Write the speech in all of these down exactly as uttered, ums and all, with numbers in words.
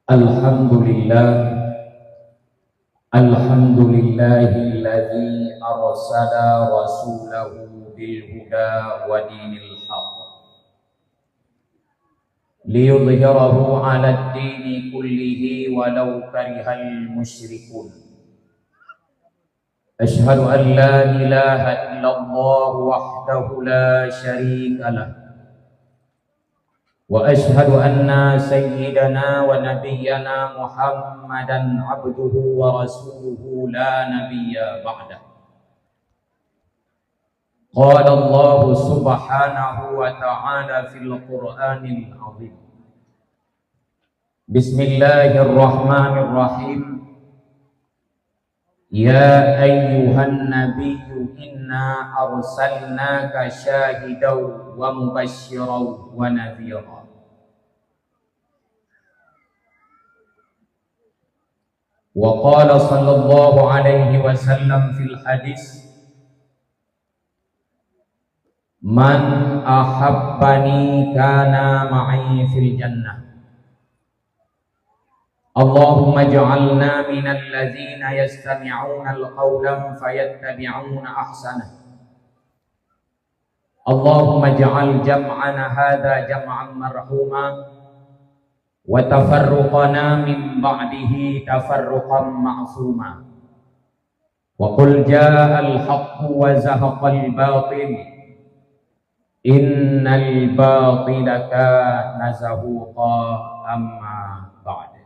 Alhamdulillah. Alhamdulillahilladzi arsala rasulahu bil huda wa dinil haq liyudhhirahu 'alad dini kullihi walau karihal musyrikun. Asyhadu an la ilaha illallah wahdahu la syarika lah. Wa asyhadu anna sayyidana wa nabiyyana Muhammadan abduhu wa rasuluhu la nabiyya ba'dah. Qala Allahu subhanahu wa ta'ala fil Qur'anil azim. Bismillahirrahmanirrahim. Ya ayyuhan nabiyyu inna arsalnaka syahidan wa mubasysyiran wa nadhira. Wa qala sallallahu alaihi wasallam fil hadis, "Man ahabbani kana ma'i fil jannah." Allahumma ij'alna minal ladzina yastami'unal qaula fayattabi'una ahsanah. Allahumma ij'al jam'ana hadza jam'an marhuma wa tafarruqana min ba'dihi tafarruqan ma'suma. Wa qul ja'al haqqu wa zahaqal batil. Innal batila kana zahuqa. Amma ba'd.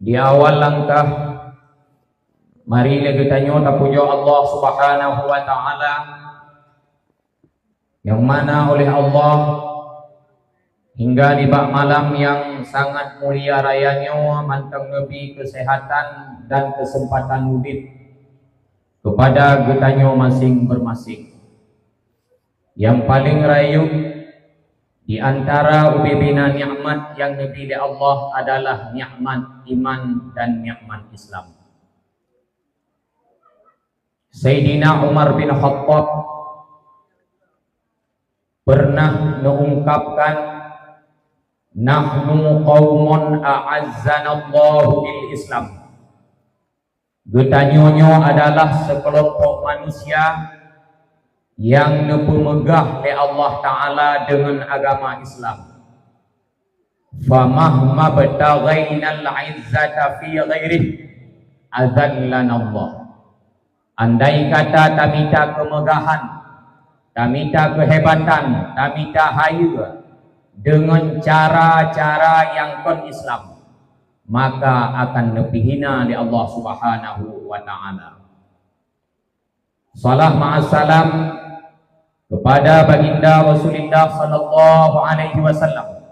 Di awal langkah, mari lé geutanyoe tapujoe Allah Subhanahu wa Ta'ala, nyang mana oleh Allah hingga nibak malam nyang sangat mulia raya nyoe mantong neubri keuseuhatan dan keuseumpatan udeb keupada geutanyoe maséng-maséng. Nyang paleng rayeuk di antara ubé-ubé nikmat nyang neubri lé Allah adalah nikmat iman dan nikmat Islam. Saidina Umar bin Khattab pernah neuungkapkan, "Nahnu qaumun a'azzanallahu bil Islam." Geutanyoe nyoe adalah seukelompok manusia nyang neupeumeugah lé Allah Ta'ala deungon agama Islam. "Famahma btaghainal izzata fi ghairih, adzallanallah." Andai kata tamita keumeugahan, tamita keuhebatan, tamita hayeue deungon cara-cara nyang kon Islam, maka akan neupiihina lé Allah Subhanahu wa Ta'ala. Salam ma'assalam kepada Baginda Rasulullah sallallahu alaihi wasallam,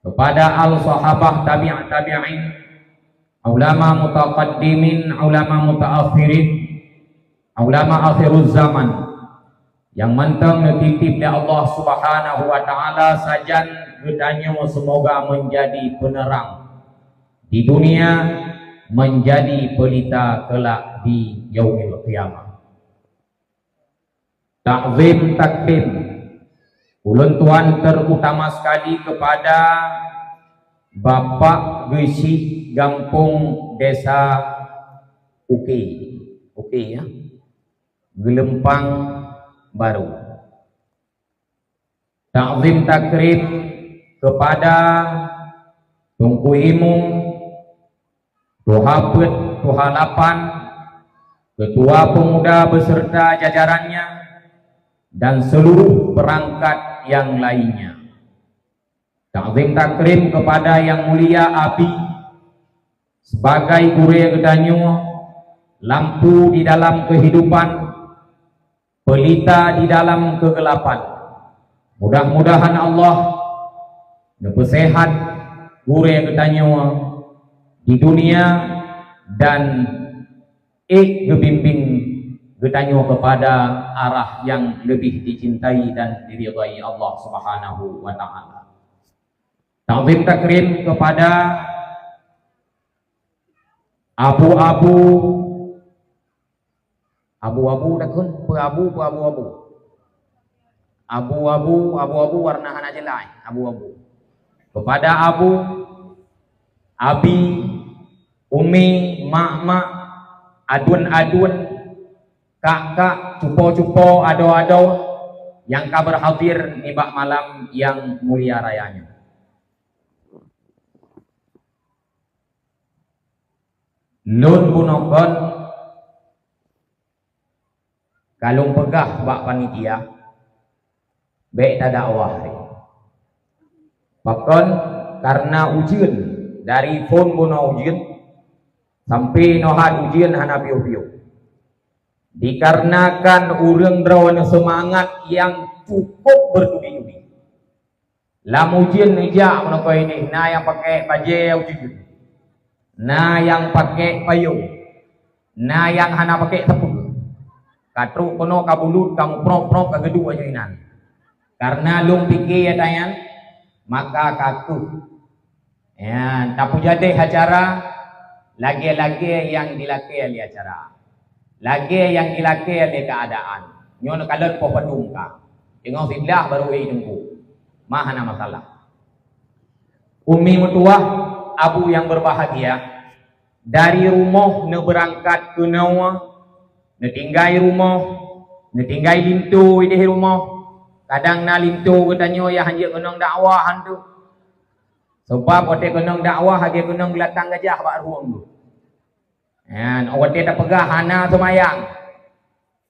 kepada al sahabah, tabi'ut tabi'in, ulama mutaqaddimin, ulama mutaakhirin, ulama akhiruz zaman, nyang mantong neutitip lé Allah Subhanahu wa Ta'ala sajan geutanyoe seumoga meunjadi peuneurang di dunia, meunjadi peulita keulak di Yaumil Qiyamah. Takzim takrim ulôn tuan teurutama sekali keupada Bapak Geuchik Gampông Desa Uke, Uke ya, Geulumpang Barô. Takzim takrim keupada Teungku Imum, Tuha Peuet, Tuha Lapan, Keutua Peumuda beserta jajarannya, dan seuluruh peurangkat nyang lainnya. Takzim takrim keupada Yang Mulia Abi, sebagai gurée geutanyoe, lampu di dalam keuhidupan, peulita di dalam keugeulapan. Mudah-mudahan Allah neupeuseuhat gurée geutanyoe di dunia dan ék geubimbéng geutanyoe keupada arah nyang leubeh dicintai dan diridhai Allah Subhanahu wa Ta'ala. Takzim takrim keupada abu-abu, abu-abu takheun, peu abu, peu abu-abu. Abu-abu, abu-abu warna hana jeulaih, abu-abu. Kepada abu, abi, umi, mak-mak, aduen-aduen, kak-kak, cupo-cupo, adoe-adoe nyang ka berhadir nibak malam nyang mulia raya nyoe. Lôn bunoe kon ka lôn peugah bak panitia, bèk tadakwah lé. Pakon? Karena ujeuen, dari phôn bunoe ujeuen, sampai nohat ujeuen hana piôh-piôh. Dikarenakan ureueng droeneuh seumangat nyang cukup bertubi-tubi. Lam ujeuen neujak meunokoi neh, na nyang pakai bajèe ujeuen, na nyang pakai payông, na nyang hana pakai sapeue. Ka trok keunoe ka bulut, ka muprok-prok, ka geuduek aju inan. Karena lôn pike ya tanyan, maka ka keuh. Ya, tapeujadeh acara lagèe-lagèe nyang dilakèe lé acara. Lagèe nyang dilakèe lé keuadaan. Nyoe neukalon poh padum ka. Teungoh siblaih baru ék teungku. Ma hana masalah. Umi meutuwah, abu nyang berbahagia, dari rumoh neubeurangkat keunoe, neutinggai rumoh, neutinggai linto idéh rumoh. Kadang na linto geutanyoe nyang hanjeuet keunong dakwah hantu. Sabab watèe keunong dakwah, lagèe keunong geulatang gajah bak rueng tu. Nyan, watèe tapeugah hana seumayang,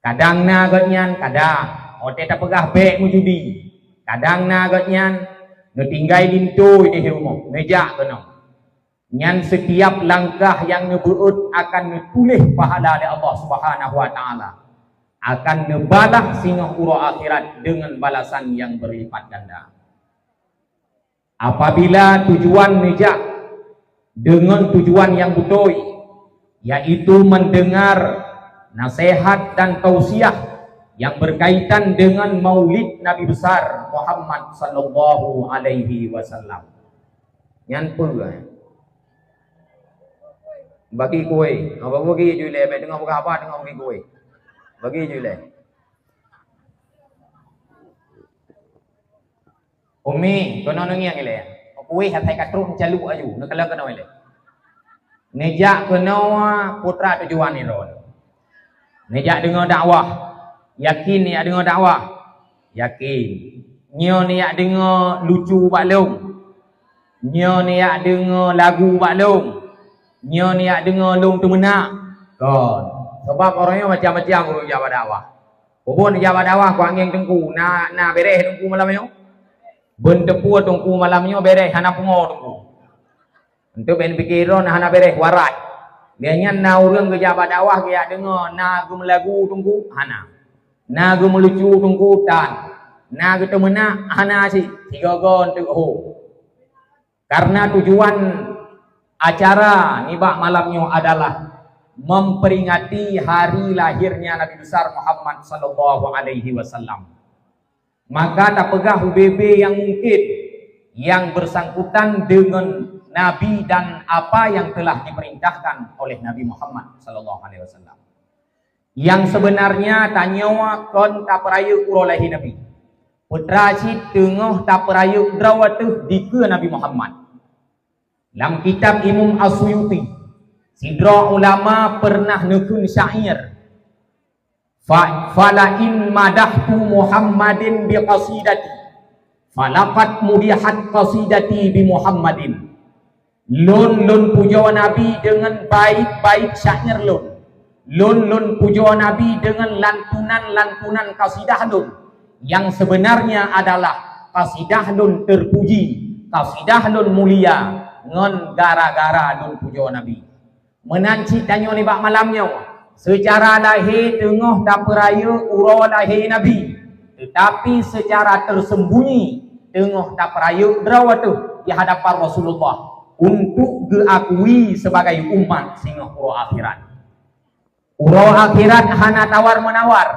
kadang na gobnyan, kadang. Watèe tapeugah bèk meujudi, kadang na gobnyan, neutinggai linto idéh rumoh, neujak keunoe. Nyan setiap langkah nyang neubeuet akan neutuléh pahala lé Allah Subhanahu wa Ta'ala, akan neubalah singoh uroe akhirat deungon balasan nyang berlipat ganda. Apabila tujuan neujak deungon tujuan nyang beutôi, yaitu mendengar nasihat dan tausiah yang berkaitan dengan Maulid Nabi Besar Muhammad sallallahu alaihi wasallam. Nyan peue? Bagi kue. Apa bagi ju ilèe? Bèk teungoh peugah haba, teungoh bagi kue. Bagi ju ilèe. Umi, keunoe neungieng ilèe. Kuéh asai ka trok neucalok aju, neukalon keunoe ilèe. Neujak keunoe putra tujuan nyoe. Neujak deungoe dakwah. Yakin neujak deungoe dakwah? Yakin. Nyoe neujak deungoe lucu bak lôn? Nyoe neujak deungoe lagu bak lôn? Nyoe neujak deungoe lôn teumeunak? Kon. Sabab ureueng nyoe macam-macam ureueng jak bak dakwah. Peue buet jak bak dakwah, kuangieng teungku, na, na bèrèh teungku malam nyoe? Beuneuteupeu teungku malam nyoe bèrèh, hana pungo teungku. Enteuk bèk neupike droe hana bèrèh, warai. Lheueh nyan na ureueng geujak bak dakwah, geujak deungoe na geumeulagu teungku, hana. Na geumeulucu teungku, tan. Na geuteumeunak, hana cit. Sigoe-goe enteuk ho. Karena tujuan acara nibak malam nyoe adalah memperingati hari lahirnya Nabi Besar Muhammad sallallahu alaihi wasallam. Maka tapeugah ubé-bé nyang mungkin yang bersangkutan dengan Nabi dan apa yang telah diperintahkan oleh Nabi Muhammad sallallahu alaihi wasallam. Nyang seubeunarnya tanyoe kon tapeurayeuk uroe lahé Nabi. Peue teuma cit teungoh tapeurayeuk droe teuh dikeue Nabi Muhammad. Lam kitab Imam As-Suyuti, sidroe ulama pernah neukheun syair, "Fa, fala in madahtu Muhammadin bi qasidati, falaqad mudihat qasidati bi Muhammadin." Lôn, lôn pujoe Nabi deungon bait-bait syair lôn. Lôn, lôn pujoe Nabi deungon lantunan-lantunan kasidah lôn. Nyang seubeunarnya adalah kasidah lôn teupuji, kasidah lôn mulia ngon gara-gara lôn pujoe Nabi. Meunan cit tanyoe nibak malam nyoe, seucara lahé teungoh tapeurayeuk uroe lahé Nabi, teutapi seucara teuseumbunyi teungoh tapeurayeuk droe teuh di hadapan Rasulullah untuk geuakui sebagai umat singoh uroe akhirat. Uroe akhirat hana tawar-meunawar.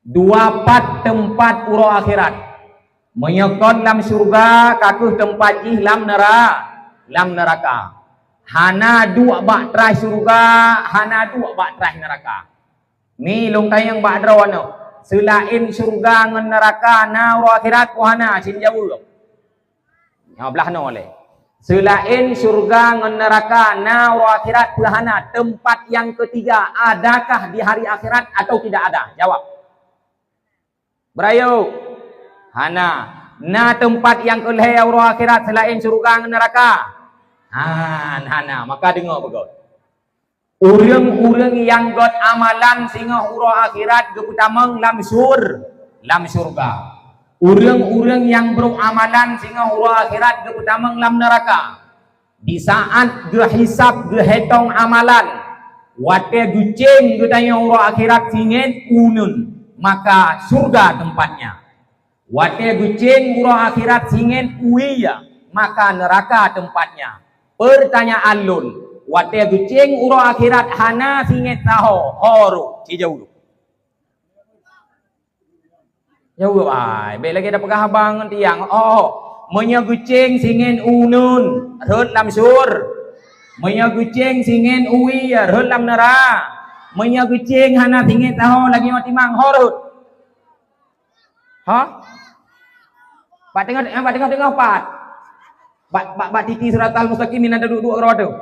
Dua pat teumpat uroe akhirat. Meunyoe kon lam syeuruga, ka kheueh teumpat jih lam neura-, lam neuraka. Hana duek bak traih syeuruga, hana duek bak traih neuraka. Ni lôn tanyong bak droeneuh, seulaén syeuruga ngon neuraka na uroe akhirat peue hana? Cit jaweueb. Nyoe blah noe lé. Seulaén syurga ngon neuraka na uroe akhirat peue hana, teumpat nyang keutiga adakah di hari akhirat atau tidak ada? Jawab. Beurayeuk. Hana. Na teumpat nyang keulhée uroe akhirat seulaén syurga ngon neuraka? Han, hana. Maka deungoe beugôt. Ureuëng-ureuëng nyang gét amalan singoh uroe akhirat geupeutamong lam syur-, lam syurga. Ureuëng-ureuëng nyang brok amalan singoh uroe akhirat geupeutamong lam neuraka. Di saát geuhisab geuhitong amalan, watée geucéng geutanyoe uroe akhirat singiet uneuen, maka syurga teumpat nyan. Watée geucéng uroe akhirat singiet uwie, maka neuraka teumpat nyan. Peurtanyaan lôn, watée geucéng uroe akhirat hana singiet saho, ho rhot, sijaweueb. Jaweueb ai, bék lagée tapeugah haba ngon tiang. Oh, meunyoe geucéng singiet uneuen, rhot lam syur. Meunyoe geucéng singiet uwie, rhot lam neura. Meunyoe geucéng hana singiet saho lagée timang, ho rhot. Hah? Bak teungoh, eh, bak teungoh-teungoh pat. Bak, bak, bak titi siratal mustaqim nyang duek-duek keudroe teuh.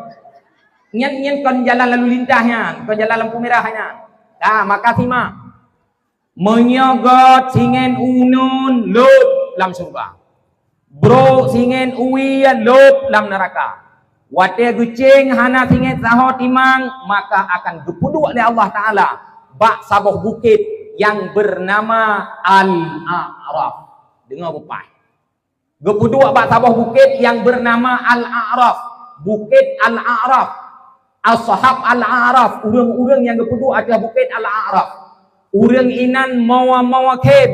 Nyan, nyan kon jalan lalu lintas nyan, kon jalan lampu merah nyan. Nah, maka simak. Meunyoe gét singiet uneuen, lhot lam syurga. Brok singiet uwie, lhot lam neuraka. Watée geucéng hana singiet saho timang, maka akan geupeuduek lé Allah Taala bak saboh bukét nyang beunama Al-A'raf. Deungoe beupaih. Geupeuduek bak saboh bukét nyang beunama Al-A'raf. Bukét Al-A'raf. Ashab Al-A'raf, ureuëng-ureuëng nyang geupeuduek ateueh bukét Al-A'raf. Ureuëng inan mawa-mawa khém,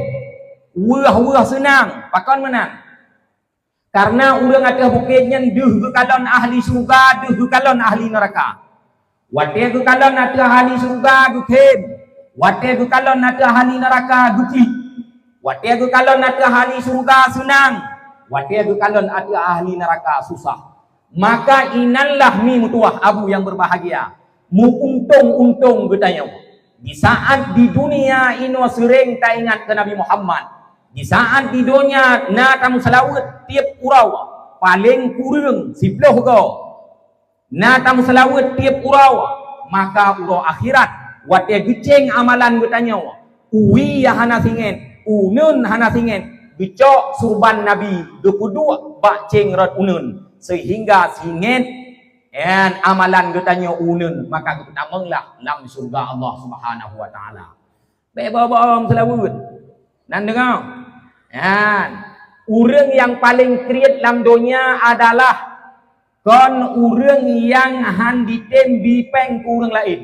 weueh-weueh seunang. Pakon meunan? Kareuna ureuëng ateueh bukét nyan deuh geukalon ahli syurga, deuh geukalon ahli neuraka. Watée geukalon ateueh ahli syurga geukhém, watée geukalon ateueh ahli neuraka geuklik. Watée geukalon ateueh ahli syurga seunang, watée geukalon ateueh ahli neuraka susah. Maka inanlah mi meutuwah abu nyang beubahgia, meu-untông-untông geutanyoe. Di saát di dunia inoe seuréng taingat keu Nabi Muhammad. Di saát di donya na tameuseulaweuet tieb uroe, paleng kureueng siploh goe. Na tameuseulaweuet tieb uroe, maka uroe akhirat, watée geucéng amalan geutanyoe, uwie hana singiet, uneuen hana singiet, geucok surban Nabi geupeuduek bak céng rot uneuen, seuhingga singiet, en, amalan geutanyoe uneuen, maka geupeutamonglah lam syurga Allah Subhanahu wa Taala. Bék boh-boh meuseulaweuet. Nan deungoe? Nyan, ureuëng nyang paleng kriet lam donya adalah kon ureuëng nyang han jitem bi péng keu ureuëng laén.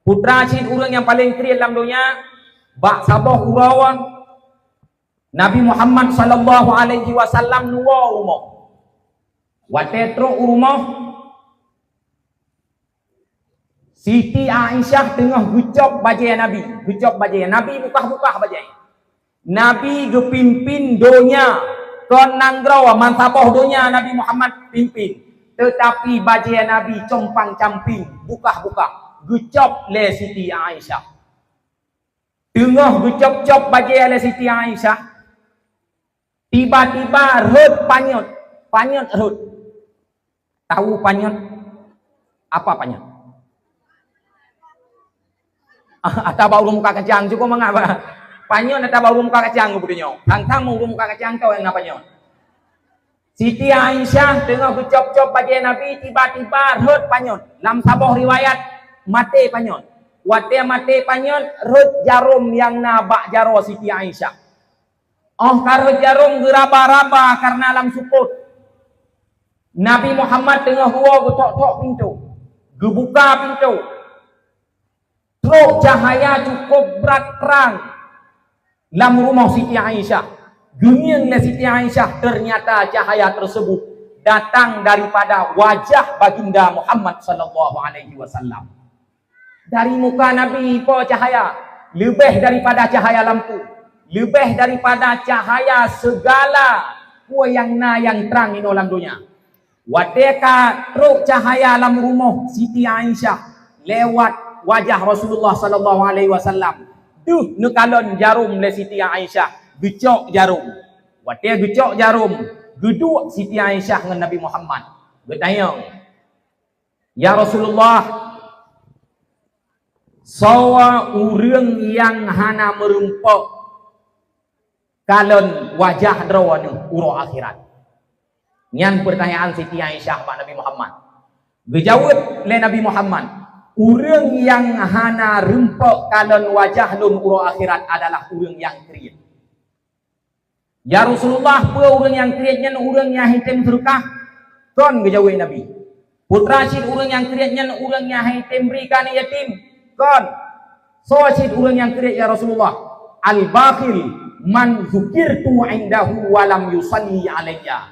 Putra cit ureuëng nyang paleng kriet lam donya, bak saboh uroe Nabi Muhammad sallallahu alaihi wasallam neuwoe u rumoh. Watée trok u rumoh, Siti Aisyah teungoh geucok bajée Nabi, geucok bajée Nabi, bukah-bukah bajée. Nabi geupimpin donya, kon nanggroe mansaboh donya Nabi Muhammad pimpin, teutapi bajée Nabi compang-camping, bukah-bukah, geucok lé Siti Aisyah. Teungoh geucop-cop bajée lé Siti Aisyah, tiba-tiba rhot panyöt, panyöt rhot. Tahu panyöt? Apa panyöt? Ata bak ureuëng muka kacang, cukup mangat bah. Panyöt ata bak ureuëng muka kacang geupeudeuh nyoe. Thang-thang ureuëng muka kacang tao nyang na panyöt. Siti Aisyah teungoh geucop-cop bajée Nabi, tiba-tiba rhot panyöt. Lam saboh riwayat, maté panyöt. Watée maté panyöt, rhot jarom nyang na bak jaroe Siti Aisyah. Óh ka rhot jarom geuraba-raba kareuna lam seupôt. Nabi Muhammad teungoh geuwoe geutok-tok pintoe, geubuka pintoe. Trok cahaya cukup brat trang lam rumoh Siti Aisyah. Geungieng lé Siti Aisyah, ternyata cahaya tersebut datang daripada wajah Baginda Muhammad sallallahu alaihi wasallam. Dari muka Nabi ipo cahaya, leubeh daripada cahaya lampu, leubeh daripada cahaya segala peue nyang na nyang trang inoe lam donya. Watée ka trok cahaya lam rumoh Siti Aisyah lewat wajah Rasulullah sallallahu alaihi wasallam, deuh neukalon jarom lé Siti Aisyah, geucok jarom. Watée geucok jarom, Geuduek Siti Aisyah ngon Nabi Muhammad, geutanyong, "Ya Rasulullah, soe ureuëng nyang hana meurumpok kalon wajah droeneuh uroe akhirat?" Nyan peurtanyaan Siti Aisyah bak Nabi Muhammad. Geujaweueb lé Nabi Muhammad, "Ureuëng nyang hana rumpok kalon wajah lôn uroe akhirat adalah ureuëng nyang kriet." "Ya Rasulullah, peue ureuëng nyang kriet nyan? Ureuëng nyang hana tem seudeukah?" "Kon," geujaweueb Nabi. "Peue teuma cit ureuëng nyang kriet nyan? Ureuëng nyang hana tem bri keu aneuëk yatim." "Kon." "Soe cit ureuëng nyang kriet, ya Rasulullah?" "Al-bakhil man dzukirtu indahu wa lam yusalli alayya."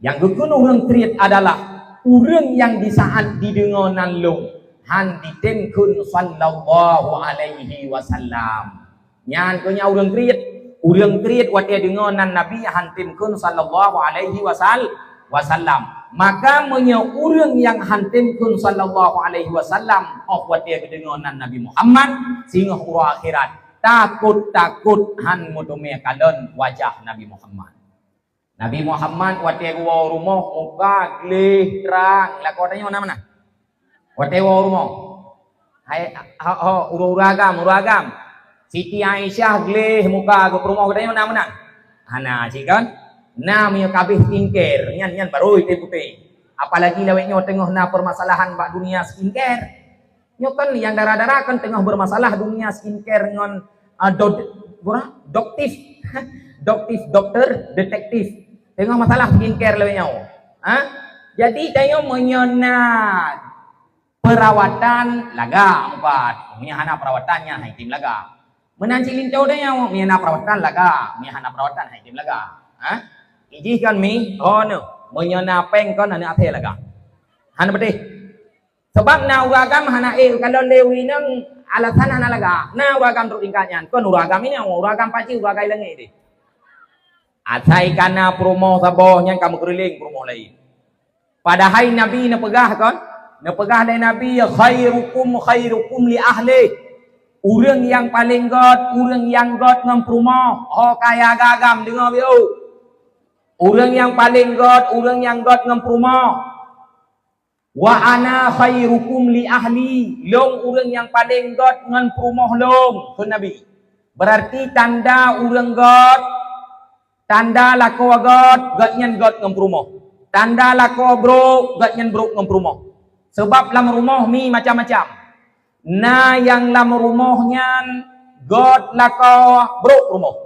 Nyang geukheun ureuëng kriet adalah ureuëng nyang disaát jideungoe nan lôn, hana jitem kheun sallallahu alaihi wasallam. Nyan keuh nyan ureuëng kriet. Ureuëng kriet watée deungoe nan Nabi hana tem kheun sallallahu alaihi wasal-, wasallam. Maka meunyoe ureuëng nyang hana tem kheun sallallahu alaihi wasallam óh watée geudeungoe nan Nabi Muhammad, singoh uroe akhirat, takot-takot hana meuteumé kalon wajah Nabi Muhammad. Nabi Muhammad watée geuwoe rumoh, muka gleh trang. Lakoe tanyoe na meunan? Watée woe rumoh. Hai, ho, ho, ureuëng-ureuëng agam, ureuëng agam. Siti Aisyah gleh muka geupeurumoh, geutanyoe na meunan? Hana cit kan? Na meunyoe ka abéh skincare, nyan, nyan barô item putéh. Apalagi lawét nyoe teungoh na permasalahan bak dunia skincare. Nyoe kan nyang dara-dara kan teungoh bermasalah dunia skincare ngon, ah, dot-, bura-, doktif. Doktif, dokter, detektif. Teungoh masalah skincare lawét nyoe. Ha? Jadi, tanyoe meunyoe na perawatan, lagak mupat. Meunyoe hana perawatan, nyan hana item lagak. Meunan cit linto tanyoe, meunyoe na perawatan, lagak. Meunyoe hana perawatan, hana item lagak. Ha? Ijih kan mi, oh, no. Meunyoe na péng kan, hana até lagak. Hana beuteh. Sabab na ureuëng agam hana ék kalon lé ureuëng inong, alasan hana lagak. Na ureuëng agam trok tingkat nyan, kon ureuëng agam inong, ureuëng agam paji, ureuëng agam langét deh. Asai ka na peurumoh saboh nyan ka meukeureuléng peurumoh laén. Padahai Nabi neupeugah kon, neupeugah lé Nabi, "Khairukum khairukum li ahlih." Ureuëng nyang paleng gét, ureuëng nyang gét ngon peurumoh. Ho kaya agam, deungoe bacut. Ureuëng nyang paleng gét, ureuëng nyang gét ngon peurumoh. "Wa ana khairukum li ahli." Lôn ureuëng nyang paleng gét ngon peurumoh lôn, kheun Nabi. Berarti tanda ureuëng gét, tanda lakoe gét, gét nyan gét ngon peurumoh. Tanda lakoe brok, gét nyan brok ngon peurumoh. Sabab lam rumoh mi macam-macam. Na nyang lam rumoh nyan gét lakoe, brok peurumoh.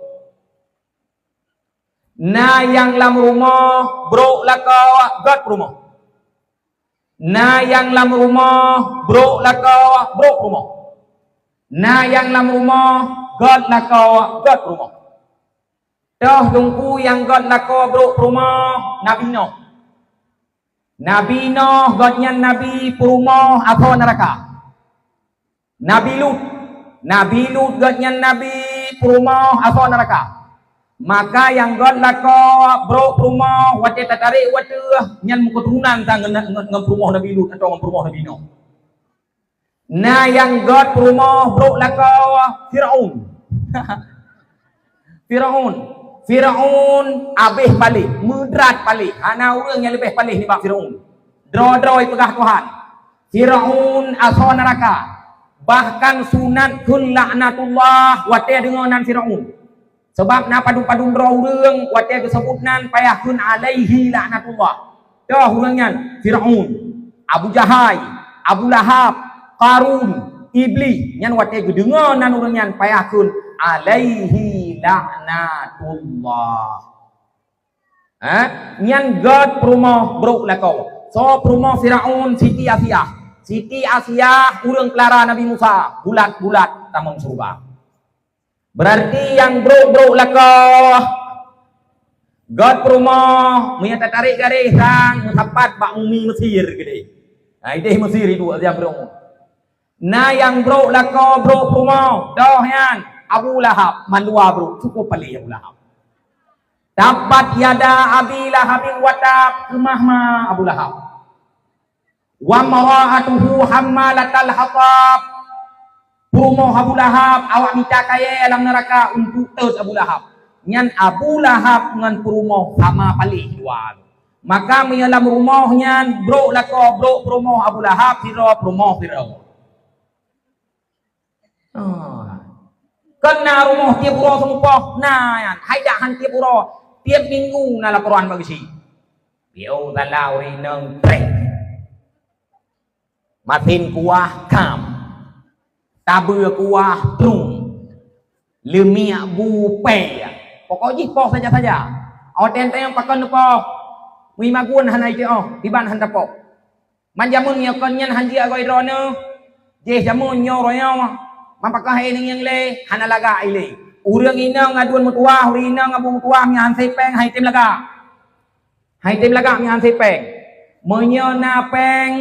Na nyang lam rumoh brok lakoe, gét peurumoh. Na nyang lam rumoh brok lakoe, brok peurumoh. Na nyang lam rumoh gét lakoe, gét peurumoh. Toh teungku nyang gét lakoe brok peurumoh, Nabi Nuh. Nabi Nuh gobnyan nabi peurumoh asoe neuraka. Nabi Lut. Nabi Lut gobnyan nabi peurumoh asoe neuraka. Maka nyang gét lakoe brok peurumoh watée tatarek u ateueh nyan meuketurunan sa ngon, ngon, ngon peurumoh Nabi Lut atawa ngon peurumoh Nabi Nuh. Na nyang gét peurumoh brok lakoe Firaun. Firaun. Firaun abéh paléh, meudrat paléh. Hana ureuëng nyang leubeh paléh nibak Firaun. Droe-droe ipeugah Tuhan. Firaun asoe neuraka. Bahkan sunat kheun laknatullah watée deungoe nan Firaun. Sabab na padum-padum droe ureuëng watée geuseubut nan payah kheun alaihi laknatullah. Toh ureuëng nyan Firaun, Abu Jahai, Abu Lahab, Qarun, Iblih. Nyan watée geudeungoe nan ureuëng nyan payah kheun alaihi laknatullah. Ha? Nyan gét peurumoh brok lakoe. Soe peurumoh Firaun? Siti Asiah. Siti Asiah ureuëng keulara Nabi Musa, bulat-bulat tamong syeuruga. Berarti nyang brok-brok lakoe gét peurumoh, meunyoe tatarek garéh sang meusapat bak mumi Mesir keudeh. Nah, ideh Mesir iduek siang brok. Na nyang brok lakoe brok peurumoh, toh nyan Abu Lahab, mandua brok, cukup paléh Abu Lahab. Tabbat yada Abi Lahabin wa tab, keumah ma Abu Lahab. Wa mra'atuhu hammalatal hatab. Peurumoh Abu Lahab awak mita kayée lam neuraka untuk teuh Abu Lahab. Nyan Abu Lahab ngon peurumoh sama paléh dua. Maka meunyoe lam rumoh nyan brok lakoe, brok peurumoh Abu Lahab, sidroe peurumoh Firaun. Ah. Kon na rumoh tieb uroe seumupoh, na nyan. Hai dak han tieb uroe, tieb minggu na laporan bak geuchik. Biôh salah ureueng inong trek. Masin kuah kam. Tabeue kuah trung. Leumiek bu pèe. Pokok jih poh saja-saja. Watèe tanyong pakon neupoh. Meuimagun hana iteuoh, iban han tapoh. Man jameun nyoe kon nyan han jeuet agoe droeneuh. Jih jameun nyoe roh nyoe. Man pakon hai ngieng lé, hana lagak ilé. Ureueng inong ngaduen meutuwah, ureueng inong abu meutuwah, meunyo han sipèng, han item lagak. Han item lagak meunyo han sipèng. Meunyo na pèng,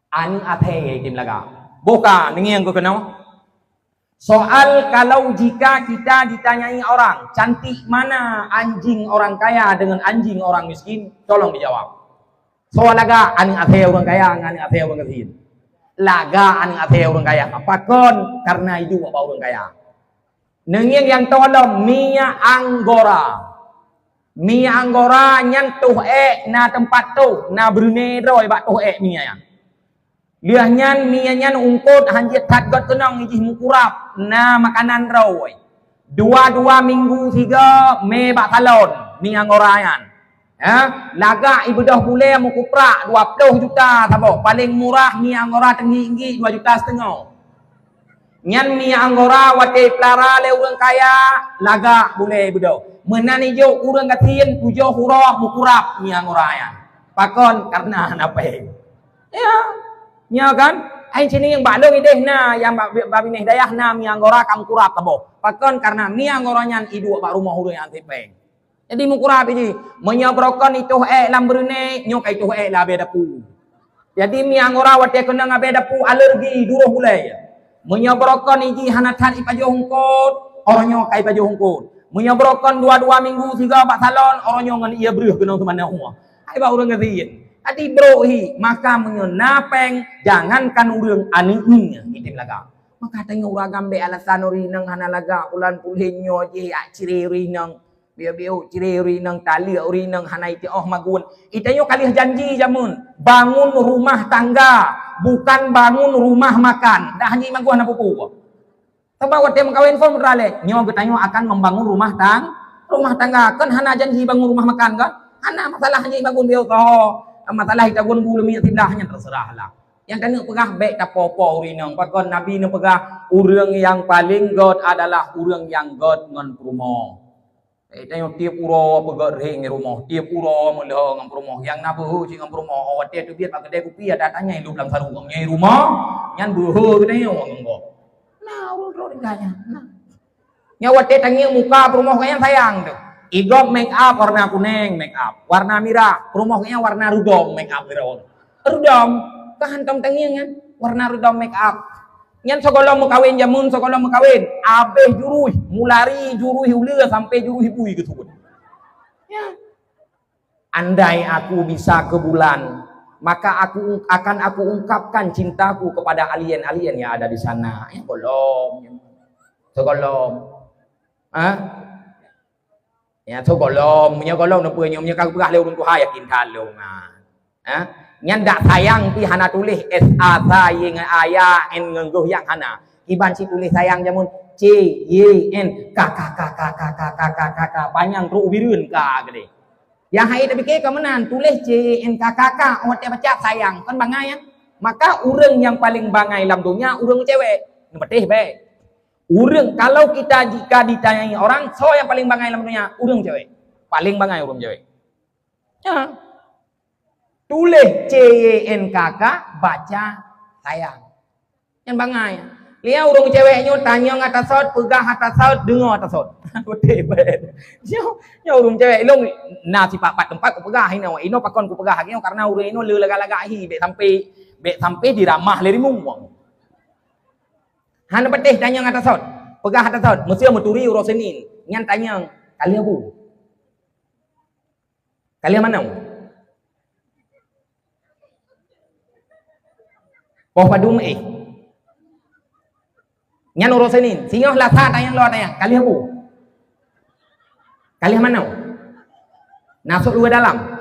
aneuk athèe item lagak. Boh ka, ngieng keu keunoe. Soal kalau jika kita ditanyai orang, cantik mana anjing orang kaya dengan anjing orang miskin? Tolong dijawab. Soal lagak aneuk athèe ureueng kaya ngon aneuk athèe ureueng gasien. Lagak aneuk athèe ureueng kaya. Pakon? Karena iduek bak ureueng kaya. Neungieng nyang tolom minyak anggora. Minyak anggora nyan toh èk na teumpat toh, na beureuné droe bak toh èk minyak nyan. Lheueh nyan, mie nyan eungkôt han jeuet that gét keunong, jih meukurab, na makanan droe. Dua-dua minggu sigoe mè bak salon mie anggora nyan. Ha? Lagak ibeudôh bulèe meukuprak dua ploh juta saboh. Paleng murah mie anggora teunggik-nggik dua juta siteungoh. Nyan mie anggora watèe ipeulara lé ureueng kaya, lagak bulèe ibeudôh. Meunan ijok ureueng gasien tujoh uroe meukurab mie anggora nyan. Pakon? Karena hana pèng. Ya. Nyo kan? Ai sini nyang bak lôn idéh na, nyang bak, bak binéh dayah na mie anggora ka meukurab saboh. Pakon? Karena mie anggora nyan iduek bak rumoh ureueng nyang sipèng. Jadi meukurab jih. Meunyoe beurokon itoh èk lam beureuné, nyoe ka itoh èk lam abèe dapu. Jadi mie anggora watèe keunong abèe dapu alergi, duroh gulèe. Meunyoe beurokon ijih hana that ipajoh eungkôt, uroe nyoe ka ipajoh eungkôt. Meunyoe beurokon dua-dua minggu sigoe bak salon, uroe nyoe ngon ie breuh keunong seumanoe. Hai bak ureueng gasien. Jadi brok hi, maka meunyoe na pèng, jangankan ureueng aneuk ngieng item lagak. Maka tanyoe ureueng agam bèk alasan ureueng inong hana lagak, bulan puléh nyoe jih jak ciré ureueng inong. Biôh-biôh ciré ureueng inong, taleuek ureueng inong, hana iteuoh magun. Itanyoe ka lheueh janji jameun, bangun rumah tangga, bukan bangun rumah makan. Dak hanjeuet magun hana peue-peue. Sabab watèe meukawen phon putra lé, nyoe geutanyoe akan membangun rumah tang-, rumah tangga. Kan hana janji bangun rumah makan kan? Hana masalah hanjeuet bangun biôh soe. Masalah itagun bu leumiek siblah nyan terserah lah. Nyang taneuk peugah bèk tapo-po ureueng inong. Pakon Nabi neupeugah, ureueng nyang paleng gét adalah ureueng nyang gét ngon peurumoh. Eh, tanyoe tiep uroe peugét rheng di rumoh, tiep uroe meulhô ngon peurumoh. Nyang na beuhe cit ngon peurumoh, oh, watèe teubiet bak keudè kupi ada tanyai lom lam saru, ngon nyai rumoh, nyan beuhe geutanyoe ngon gob. Na ureueng droe tinggai nyan, na. Nyan watèe tangieng muka peurumoh geuh nyan sayang teuh. Igob make up warna kunèng make up, warna mirah, peurumoh geuh nyan warna rudom make up droe. Rudom, ka hantom tangieng nyan, warna rudom make up. Nyan sigohlom meukawen jameun, sigohlom meukawen, abéh juruih, mulai juruih uleue sampai juruih bui geusut. Ya. Andai aku bisa ke bulan, maka aku akan aku ungkapkan cintaku kepada alien-alien yang ada di sana. Ya, gohlom. Sigohlom. Ha? Ya, sigohlom. Meunyoe gohlom, nyoe peue nyoe, meunyoe ka geupeugah lé ureueng tuha, yakin that lôn, ha. Ha? Nyan dak sayang pih hana tuléh S A sa Y ngon A ya N ngon geuh nyang hana. Kiban cit tuléh sayang jameun C Y N K K K K K K K K K K, panyang trok u Bireuen ka keudéh. Nyang hai tapike ka meunan, tuléh C Y N K K K, oh, watèe baca sayang, kan bangai, ya? Maka ureueng nyang paleng bangai lam donya ureueng cewek. Neupatéh bèk. Ureueng, kalau kita jika ditanyai orang, soe nyang paleng bangai lam donya? Ureueng cewek. Paleng bangai ureueng cewek. Ya. Tuléh C Y N K K, baca sayang. Nyan bangai. Liya ureueng cewek nyoe tanyong ata sot, peugah ata sot, deungoe ata sot. Beutôi bèk. Nyoe, nyoe ureueng cewek ilong na sipat pat teumpat kupeugah inoe. Inoe pakon kupeugah lagèe nyoe karena ureueng inoe le lagak-lagak hi, bèk sampai, bèk sampai diramah lé rimueng. Hana patéh tanyong ata sot. Peugah ata sot, meuseu meuturi uroe Senin. Nyan tanyong, ka lheueh bu? Ka lheueh manoe? Poh padum éh? Nyan uroe Senin. Singoh Lasa tanyong lom tanyong, ka lheueh bu? Ka lheueh manoe? Na sôk luwa dalam?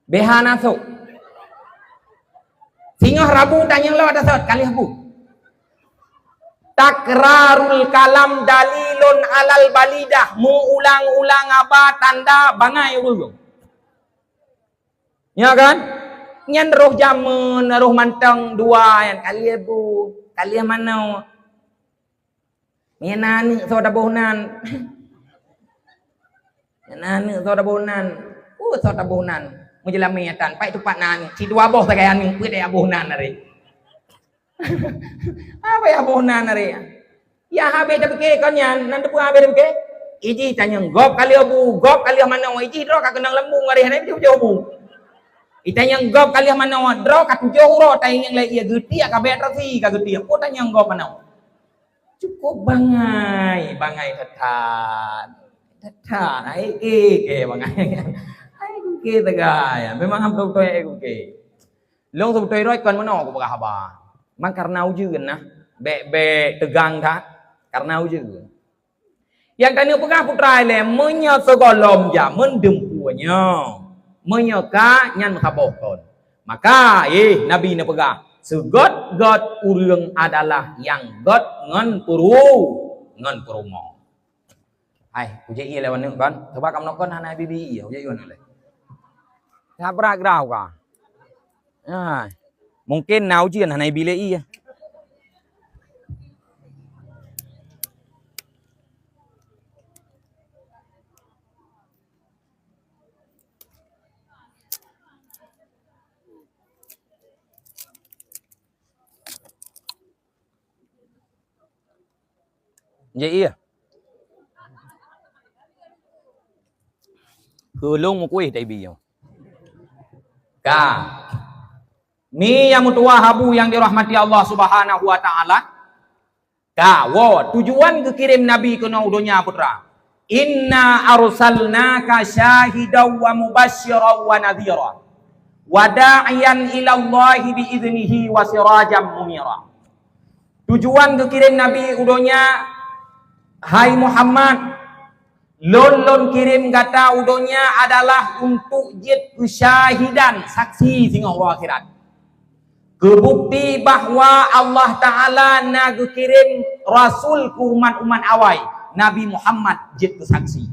Bh na sôk. Singoh Rabu tanyong lom ata sôk, ka lheueh bu. Takrarul kalam dalilun alal balidah, meuulang-ulang haba tanda bangai ureuëng. Ya kan? Nyan roh jameun, roh mantong dua nyan, ka lheueh bu, ka lheueh manoe. Meunyo na aneuk soe taboh nan. Na aneuk soe taboh nan. Uh, soe taboh nan. Meujeulameue tan, pai teupat na aneuk. Sidua boh sagai aneuk, peue teuboh nan tadi. Apa ya boh nan tadi? Ya habéh tapike kon nyan, nan teupeue habéh tapike? Iji tanyong gob ka lheueh bu, gob ka lheueh manoe, iji droe ka keunong lambung, ari hana jauh-jauh bu. Itanyong gob ka lheueh manoe, droe ka tujoh uroe tanyong lé ie geutiek ka bèk terasi ka geutiek. Peue tanyong gob manoe? Cukup bangai, bangai that-that. That-that, hai ke, ke bangai. Hai ke teuga, ya. Memang ham beutôi-beutôi hai ke. Lôn seubeutôi droe kon meunoe kupeugah haba. Mang kareuna ujeuen nah. Bèk-bèk teugang that. Kareuna ujeuen. Nyang taneuk peugah putra ilée, meunyoe sigohlom jameun dumpeue nyoe, meunyoe ka nyan meusaboh kon. Maka, eh, Nabi neupeugah, "Seugét-gét ureuëng adalah nyang gét ngon peuru-, ngon peurumoh." Hai, kujak ié lé aneuk kon. Coba kamoe kon hana bibi ié, kujak ié aneuk lé. Sabra grau ka. Ah, mungkin na ujian hana ibi lé ié. Jeh iya. Keulong mukuih taibi nyoe. Ka. Ni nyang meutuwah abu nyang dirahmati Allah Subhanahu wa Ta'ala. Ka, wo, tujuan geukirém Nabi keunoe u donya putra. "Inna arsalnaka syahidan wa mubasysyiran wa nadhira, wa da'iyan ilallahi bi idznihi wa sirajan munira." Tujuan geukirém Nabi u donya, hai Muhammad, lôn, lôn kirém gata u donya adalah untuk jeuet keusyahidan, saksi singoh uroe akhirat. Keubukti bahwa Allah Ta'ala na geukirém rasul keu umat-umat awai, Nabi Muhammad jeuet keu saksi.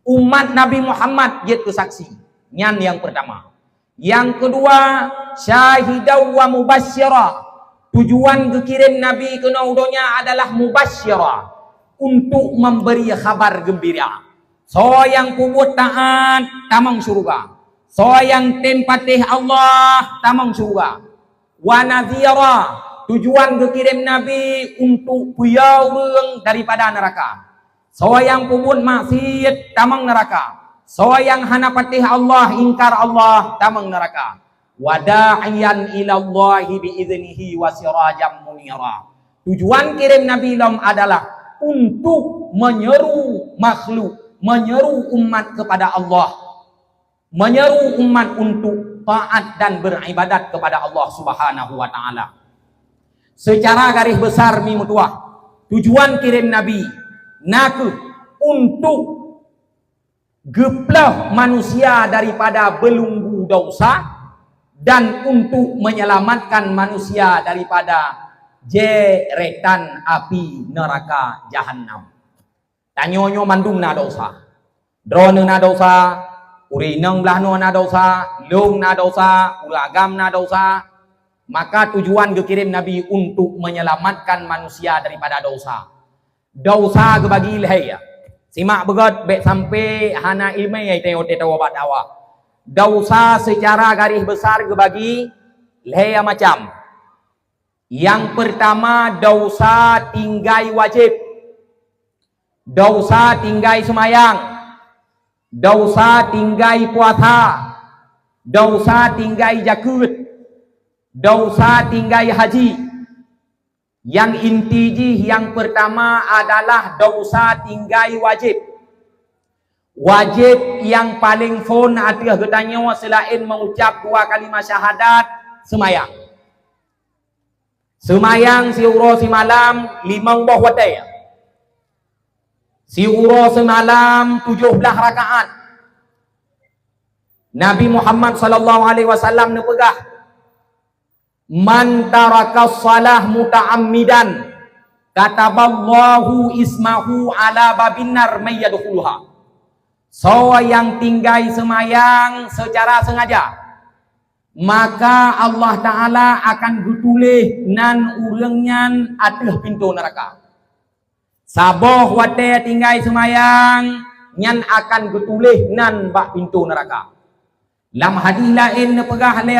Umat Nabi Muhammad jeuet keu saksi. Nyan nyang peurtama. Nyang keudua, syahidan wa mubasysyiran. Tujuan geukirém Nabi keunoe u donya adalah mubasysyiran, untuk memberi khabar geumbira. Soe nyang peubuet taát, tamong syeuruga. Soe nyang tem patéh Allah, tamong syeuruga. Wa nadhira, tujuan geukirém Nabi untuk peuyô ureuëng daripada neuraka. Soe nyang peubuet maksiet, tamong neuraka. Soe nyang hana patéh Allah, ingkar Allah, tamong neuraka. Wa da'iyan ilallahi bi idznihi wa sirajan munira. Tujuan kirém Nabi lom adalah untuk menyeru makhluk, menyeru umat kepada Allah. Menyeru umat untuk taat dan beribadat kepada Allah Subhanahu wa Ta'ala. Secara garis besar mi meutuwah, tujuan kirém Nabi na kheueh untuk geuplôh manusia daripada beulunggu dosa dan untuk menyelamatkan manusia daripada jeretan api neraka Jahannam. Tanyoe nyoe mandum na dosa. Droeneuh na dosa, ureuëng inong blaih noe na dosa, lôn na dosa, ureuëng agam na dosa. Maka tujuan geukirém Nabi untuk menyelamatkan manusia daripada dosa. Dosa geubagi lhée. Simak beugét bék sampai hana iéleumé tanyoe teuh tawa bak dakwah. Dosa secara garis besar geubagi lhée macam. Nyang peurtama, dosa tinggai wajéb. Dosa tinggai seumayang. Dosa tinggai puasa. Dosa tinggai jakeuet. Dosa tinggai haji. Nyang inti jih nyang peurtama adalah dosa tinggai wajéb. Wajéb nyang paleng phon ateueh geutanyoe seulaén meuucab dua kalimah syahadat, seumayang. Seumayang siuroe simalam limong boh watée. Siuroe seumalam tujoh blaih rakaat. Nabi Muhammad sallallahu alaihi wasallam neupeugah, "Man taraka shalah muta'ammidan, kataballahu ismahu ala babin nar may yadkhuluha." Soe nyang tinggai seumayang seucara seungaja, maka Allah Ta'ala akan geutuléh nan ureuëng nyan ateueh pintoe neuraka. Saboh watée tinggai seumayang, nyan akan geutuléh nan bak pintoe neuraka. Lam hadis laén neupeugah lé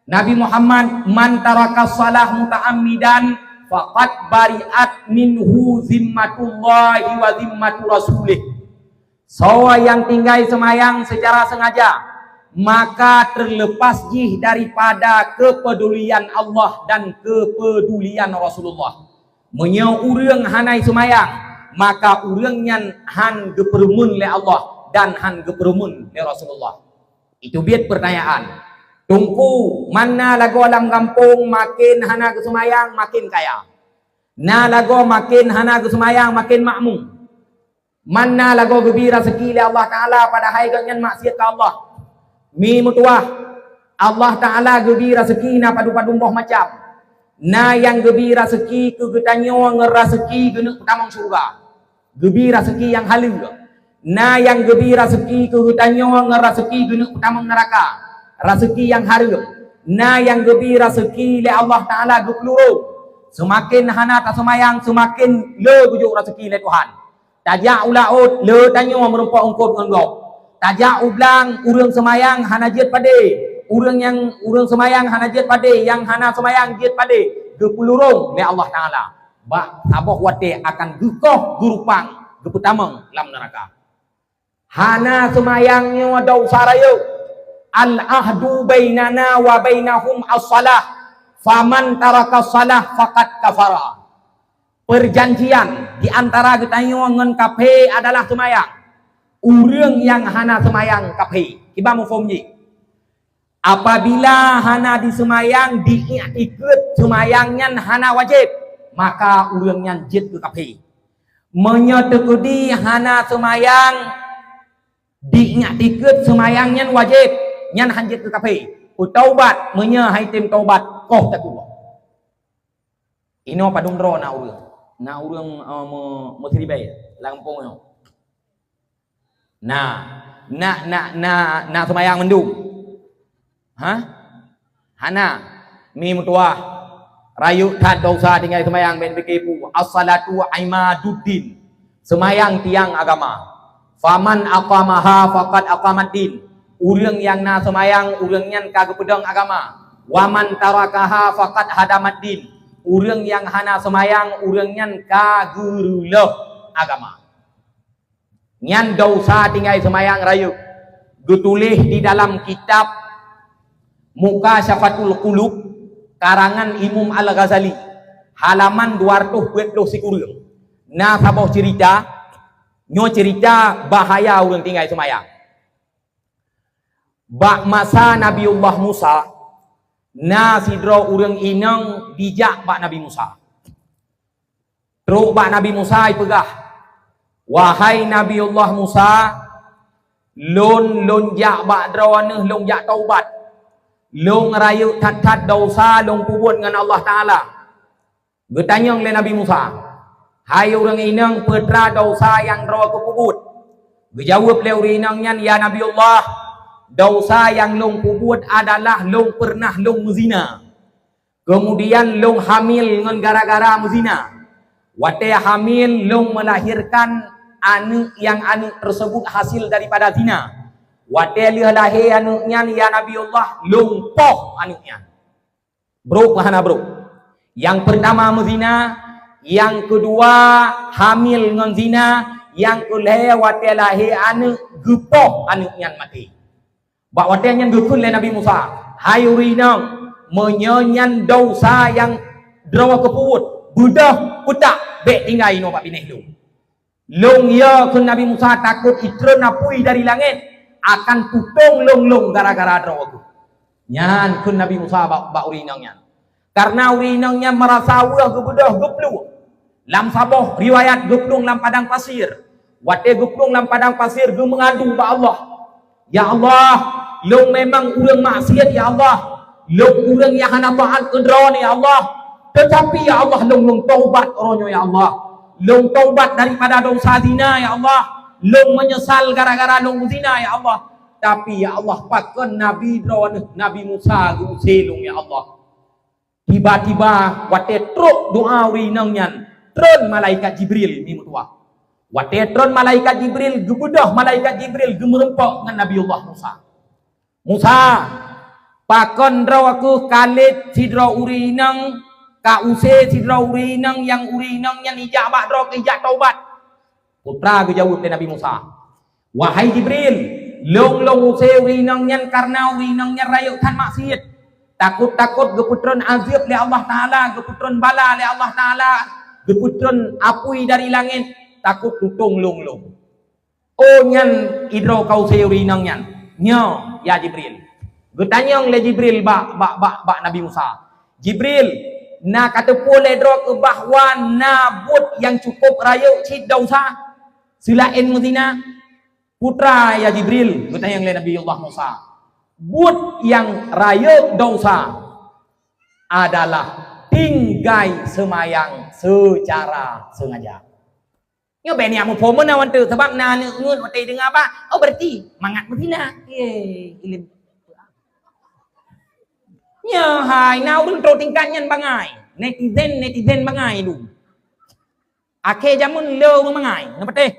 Nabi Muhammad, "Man taraka shalah muta'ammidan, faqad bari'at minhu zimmatullahi wa zimmatu rasulih." Soe nyang tinggai seumayang seucara seungaja, maka teurleupas jih daripada keupedulian Allah dan keupedulian Rasulullah. Meunyoe ureuëng hana seumayang, maka ureuëng nyan han geupeureumeun lé Allah dan han geupeureumeun lé Rasulullah. Itu biet peurtanyaan. Teungku, mana lagoe lam gampông maken hana geuseumayang, maken kaya. Na lagoe maken hana geuseumayang, maken makmu. Mana lagoe geubi raseuki lé Allah Ta'ala padahai gobnyan maksiat keu Allah. Mi meutuwah, Allah Ta'ala geubi raseuki na padum-padum boh macam. Na nyang geubi raseuki keu geutanyoe ngon raseuki geuneuk peutamong syeuruga. Geubi raseuki nyang haleue. Na nyang geubi raseuki keu geutanyoe ngon raseuki geuneuk peutamong neuraka. Raseuki nyang hareuem. Na nyang geubi raseuki lé Allah Ta'ala geupeulurong. Seumaken hana taseumayang, seumaken le geujok raseuki lé Tuhan. Tajak u laôt, le tanyoe meurumpok eungkôt ngon gob. Tajak u blang, ureuëng seumayang hana jeuet padé. Ureuëng nyang, ureuëng seumayang hana jeuet padé, nyang hana seumayang jeuet padé. Geupeulurong lé Allah Ta'ala. Bak saboh watée akan geukoh geurupang, geupeutamong lam neuraka. Hana seumayang nyoe desya rayeuk. "Al-ahdu bainana wa bainahum as-shalah, faman taraka shalah faqad kafara." Perjanjian di antara geutanyoe ngon kafé adalah seumayang. Ureuëng nyang hana seumayang kafé. Kiban muphom jih? Apabila hana diseumayang, diiktikeuet seumayang nyan hana wajéb, maka ureuëng nyan jeuet keu kafé. Meunyoe teukeudi hana seumayang, diiktikeuet seumayang nyan wajéb, nyan han jeuet keu kafé. Peutaubat, meunyoe han tem taubat, koh tatuek. Inoe padum droe na ureuëng. Na ureuëng, eh, me-, meusiribée lam gampông nyoe. Na, na, na, na, na seumayang mandum. Hah? Hana. Mi meutuwah. Rayeuk that desya tinggai seumayang, bék pike peue. As-salatu imaduddin. Seumayang tiang agama. Faman aqamaha faqad aqamaddin. Ureuëng nyang na seumayang, ureuëng nyan ka geupeudong agama. Wa man tarakaha faqad hadamaddin. Ureuëng nyang hana seumayang, ureuëng nyan ka geureuloh agama. Nyan desya tinggai seumayang rayeuk. Geutuléh di dalam kitab Mukasyafatul Qulub, karangan Imam Al-Ghazali, halaman dua ratus peuet ploh sikureueng. Na saboh ceurita, nyoe ceurita bahaya ureuëng tinggai seumayang. Bak masa Nabiullah Musa, na sidroe ureuëng inong jijak bak Nabi Musa. Trok bak Nabi Musa jipeugah, "Wahai Nabiullah Musa, lôn, lôn jak bak droeneuh, lôn jak taubat. Lôn rayeuk that-that desya lôn peubuet ngon Allah Ta'ala." Geutanyong lé Nabi Musa, "Hai ureuëng inong, peue teuma desya nyang droe keuh peubuet?" Geujaweueb lé ureuëng inong nyan, "Ya Nabiullah, desya nyang lôn peubuet adalah lôn peureunah lôn meuzina. Keumudian lôn hamil ngon gara-gara meuzina. Watée hamil, lôn meulahirkan aneuëk nyang aneuëk teuseubut hasil daripada zina. Watée lheueh lahé aneuëk nyan, ya Nabiullah, lôn poh aneuëk nyan." Brok hana brok. Nyang peurtama meuzina, nyang keudua hamil ngon zina, nyang keulhée watée lahé aneuëk geupoh aneuëk nyan maté. Bak watée nyan geukheun lé Nabi Musa, "Hai ureuëng inong, meunyoe nyan desya nyang droe keuh peubuet, beudôh peutak bék tinggai inoe bak binéh lôn." "Lôn yo," kheun Nabi Musa, "takot itreun apui dari langét akan tutong lôn-lôn gara-gara droe keuh." Nyan kheun Nabi Musa bak, bak ureuëng inong nyan. Kareuna ureuëng inong nyan meurasa weueh geubeudôh geupluek. Lam saboh riwayat geuplueng lam padang pasir. Watée geuplueng lam padang pasir geumeungadu bak Allah, "Ya Allah, lôn memang ureuëng maksiat, ya Allah. Lôn ureuëng nyang hana taát keu Droe, ya Allah. Teutapi, ya Allah, lôn, lôn taubat uroe nyoe, ya Allah. Lôn taubat daripada dosa zina, ya Allah. Lôn meunyeusal gara-gara lôn zina, ya Allah. Tapi, ya Allah, pakon Nabi Droeneueh, Nabi Musa geu-use lôn, ya Allah." Tiba-tiba watée trok doa ureuëng inong nyan, tron malaikat Jibril meutuah. Watée tron malaikat Jibril, geubeudôh malaikat Jibril geumeureumpok ngon Nabiullah Musa. "Musa, pakon droe kheueh ka lét sidroe ureuëng inong, ka use sidroe ureuëng inong nyang ureuëng inong nyan ijak bak droe keu ijak taubat?" Putra geujaweueb lé Nabi Musa, "Wahai Jibril, lôn, lôn use ureuëng inong nyan kareuna ureuëng inong nyan rayeuk that maksiat. Takot-takot geupeutron azeueb lé Allah Taala, geupeutron bala lé Allah Taala, geupeutron apui dari langét, takot tutong lôn lôn." "Oh, nyan idroe ka use ureuëng inong nyan?" "Nyoe, ya Jibril." Geutanyong lé Jibril bak, bak, bak, bak Nabi Musa, "Jibril, na kateupeue lé droe keu bahwa na buet nyang cukup rayeuk cit desya seulaén meuzina?" "Putra, ya Jibril," geutanyong lé Nabi Allah Musa, "buet nyang rayeuk desya adalah tinggai seumayang seucara seungaja." Nyoe bék niat muphom meunan wan teuk, sabab na aneuk ngeut watée deungoe bah, oh, berarti mangat meuzina. Ye, ilem. Nyoe hai, na ureuëng trok tingkat nyan bangai. Netizen, netizen bangai lu. Akhé jameun le ureuëng bangai, neupatéh.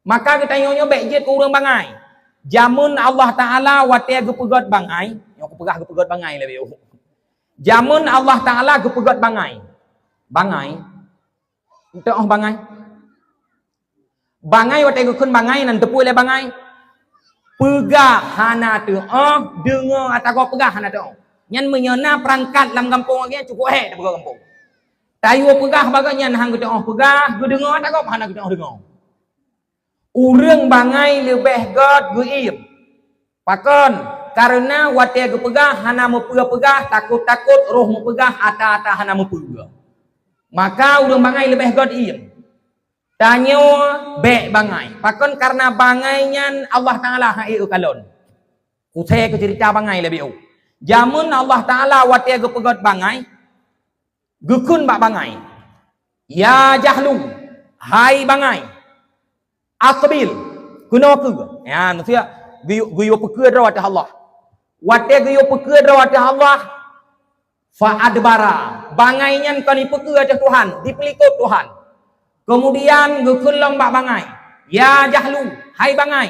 Maka geutanyoe nyoe bék jeuet keu ureuëng bangai. Jameun Allah Taala watée geupeugét bangai, nyoe kupeugah geupeugét bangai lé bék. Jameun Allah Taala geupeugét bangai. Bangai. Teuoh bangai. Bangai watée geukheun bangai nan teupeue lé bangai. Peugah hana teuoh, deungoe ata gob peugah hana teuoh. Nyan meunyoe na peurangkat lam gampông lagée nyan cukup hék tapeugah gampông. Tayue peugah bagoe nyan han geuteuoh peugah, geudeungoe ata gob hana geuteuoh deungoe. Ureuëng bangai leubeh gét geuiem. Pakon? Kareuna watée geupeugah hana meupeue peugah, takot-takot roh meupeugah ata-ata hana meupeue. Maka ureuëng bangai leubeh gét iem. Tanyoe bék bangai. Pakon? Kareuna bangai nyan Allah Taala han ék geukalon. Kusée keu ceurita bangai lé bék. Jameun Allah Taala watée geupeugét bangai, geukheun bak bangai, "Ya jahlu, hai bangai, aqbil, keunoe keue." Ya, maksudnya geuyue, geuyue peukeue droe ateueh Allah. Watée geuyue peukeue droe ateueh Allah, fa adbara, bangai nyan kon jipeukeue ateueh Tuhan, jipeulikot Tuhan. Keumudian geukheun lom bak bangai, "Ya jahlu, hai bangai,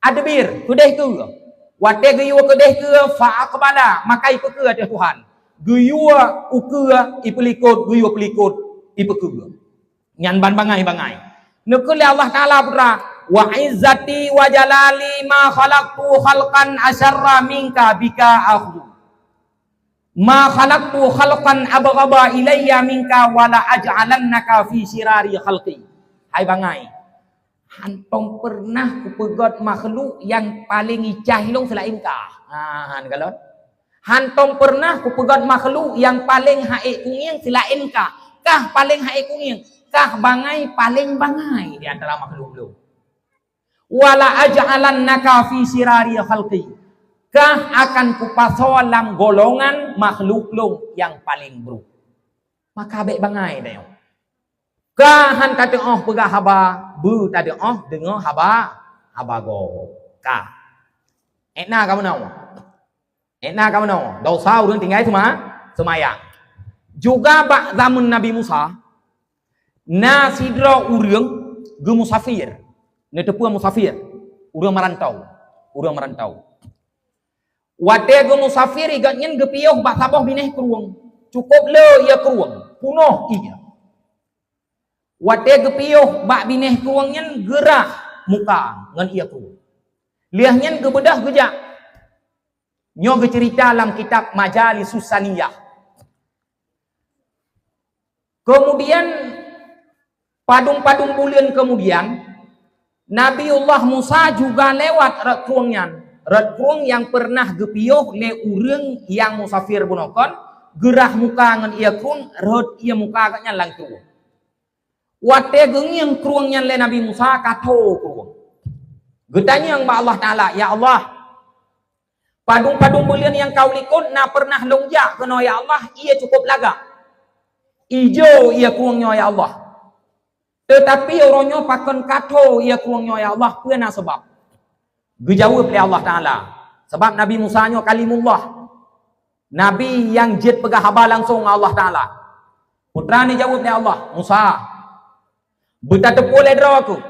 adbir, keudeh keue." Watée geuyue keudeh keue, fa aqbala, maka jipeukeue ateueh Tuhan. Geuyue ukeue, jipeulikot, geuyue peulikot, jipeukeue. Nyan ban bangai-bangai. Neukheun lé Allah Taala, putra, "Wa izzati wa jalali ma khalaqtu khalqan asyarra minka bika akhlu. Ma khalaqtu khalqan abghadha ilayya minka wa la aj'alannaka fi syirari khalqi." Hai bangai, hántom peureunah kupeugét makhluk nyang paleng icah ilong seulaén kah. Ha, han kalon. Hántom peureunah kupeugét makhluk nyang paleng han ék kungieng seulaén kah. Kah paleng han ék kungieng. Kah bangai paleng bangai di antara makhluk lôn. "Wa la aj'alannaka fi syirari khalqi." Kah akan kupasoe lam golongan makhluk lôn nyang paleng brok. Maka bék bangai tanyoe. Ka han tateuoh peugah haba, beuteuoh deungoe haba, haba gob. Ka. Ék na ka meunoe. Ék na ka meunoe. Desya ureuëng tinggai seuma-, seumayang. Juga bak zameun Nabi Musa, na sidroe ureuëng geumusafir. Neuteupeue musafir? Ureuëng meurantau. Ureuëng meurantau. Watée geumusafir, gobnyan geupiôh bak saboh binéh krueng. Cukup le ié krueng, punoh ié. Watée geupiôh bak binéh krueng nyan, geurah muka ngon ié krueng. Lheueh nyan geubeudôh geujak. Nyoe geuceurita lam kitab Majalisus Saniyah. Keumudian, padum-padum buleuen keumudian, Nabiullah Musa juga lewat rot krueng nyan. Rot krueng nyang peureunah geupiôh lé ureuëng nyang musafir bunoe kon, geurah muka ngon ié krueng, rhot ié muka gobnyan lam krueng. Watée geungieng krueng nyan lé Nabi Musa, ka tho krueng. Geutanyong bak Allah Taala, "Ya Allah, padum-padum buleuen nyang ka u likot na pernah lôn jak keunoe, ya Allah, ié cukup lagak. Ijo ié krueng nyoe, ya Allah. Teutapi uroe nyoe pakon ka tho ié krueng nyoe, ya Allah, peue na sabab?" Geujaweueb lé Allah Taala, sabab Nabi Musa nyoe Kalimullah, nabi nyang jeuet peugah haba langsong ngon Allah Taala. Peue teuma neujaweueb lé Allah, "Musa, beutateupeue lé droe keuh,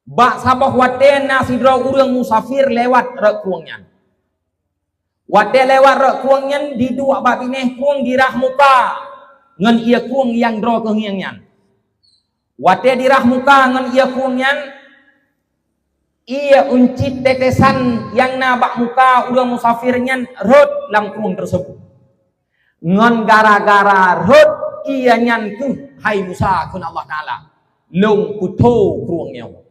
bak saboh watée na sidroe ureuëng musafir lewat rot krueng nyan. Watée lewat rot krueng nyan, diduek bak binéh krueng, dirah muka ngon ié krueng nyang droe keuh ngieng nyan. Watée dirah muka ngon ié krueng nyan, ié uncit tetesan nyang na bak muka ureuëng musafir nyan rhot lam krueng teusebut. Ngon gara-gara rhot ié nyan keuh, hai Musa," kheun Allah Taala, "lôn peutho krueng nyoe."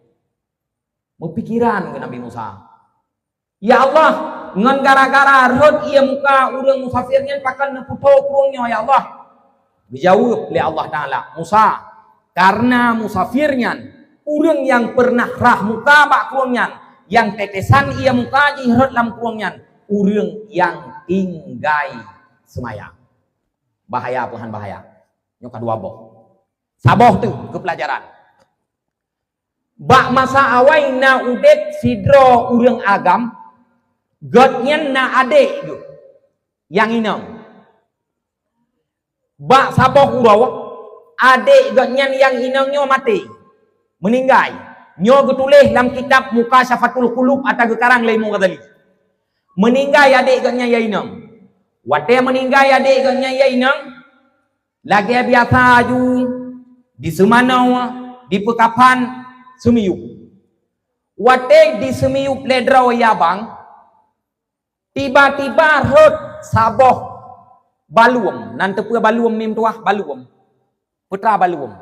Meupikiran keu Nabi Musa, "Ya Allah, ngon gara-gara rhot ié muka ureuëng musafir nyan pakon neupeutho krueng nyoe, ya Allah?" Geujaweueb lé Allah Taala, "Musa, kareuna musafir nyan, ureuëng nyang pernah rhah muka bak krueng nyan, nyang tetesan ié muka jih rhot lam krueng nyan, ureuëng nyang tinggai seumayang." Bahaya, peuhan bahaya. Nyoe ka dua boh. Saboh teuh keu peulajaran. Bak masa awai na udeb sidroe ureuëng agam, gobnyan na adék geuh nyang inong. Bak saboh uroe, adék gobnyan nyang inong nyoe maté, meuninggai. Nyoe geutuléh lam kitab Mukasyafatul Qulub ata geukarang lé Imam Ghazali. Meuninggai adék gobnyan nyang inong. Watée meuninggai adék gobnyan nyang inong, lagée biasa aju diseumanoe, dipeukafan, seumiyueb. Watée diseumiyueb lé droe abang, tiba-tiba rhot saboh baluem. Nan teupeue baluem, mim tuah, baluem? Peue teuma baluem?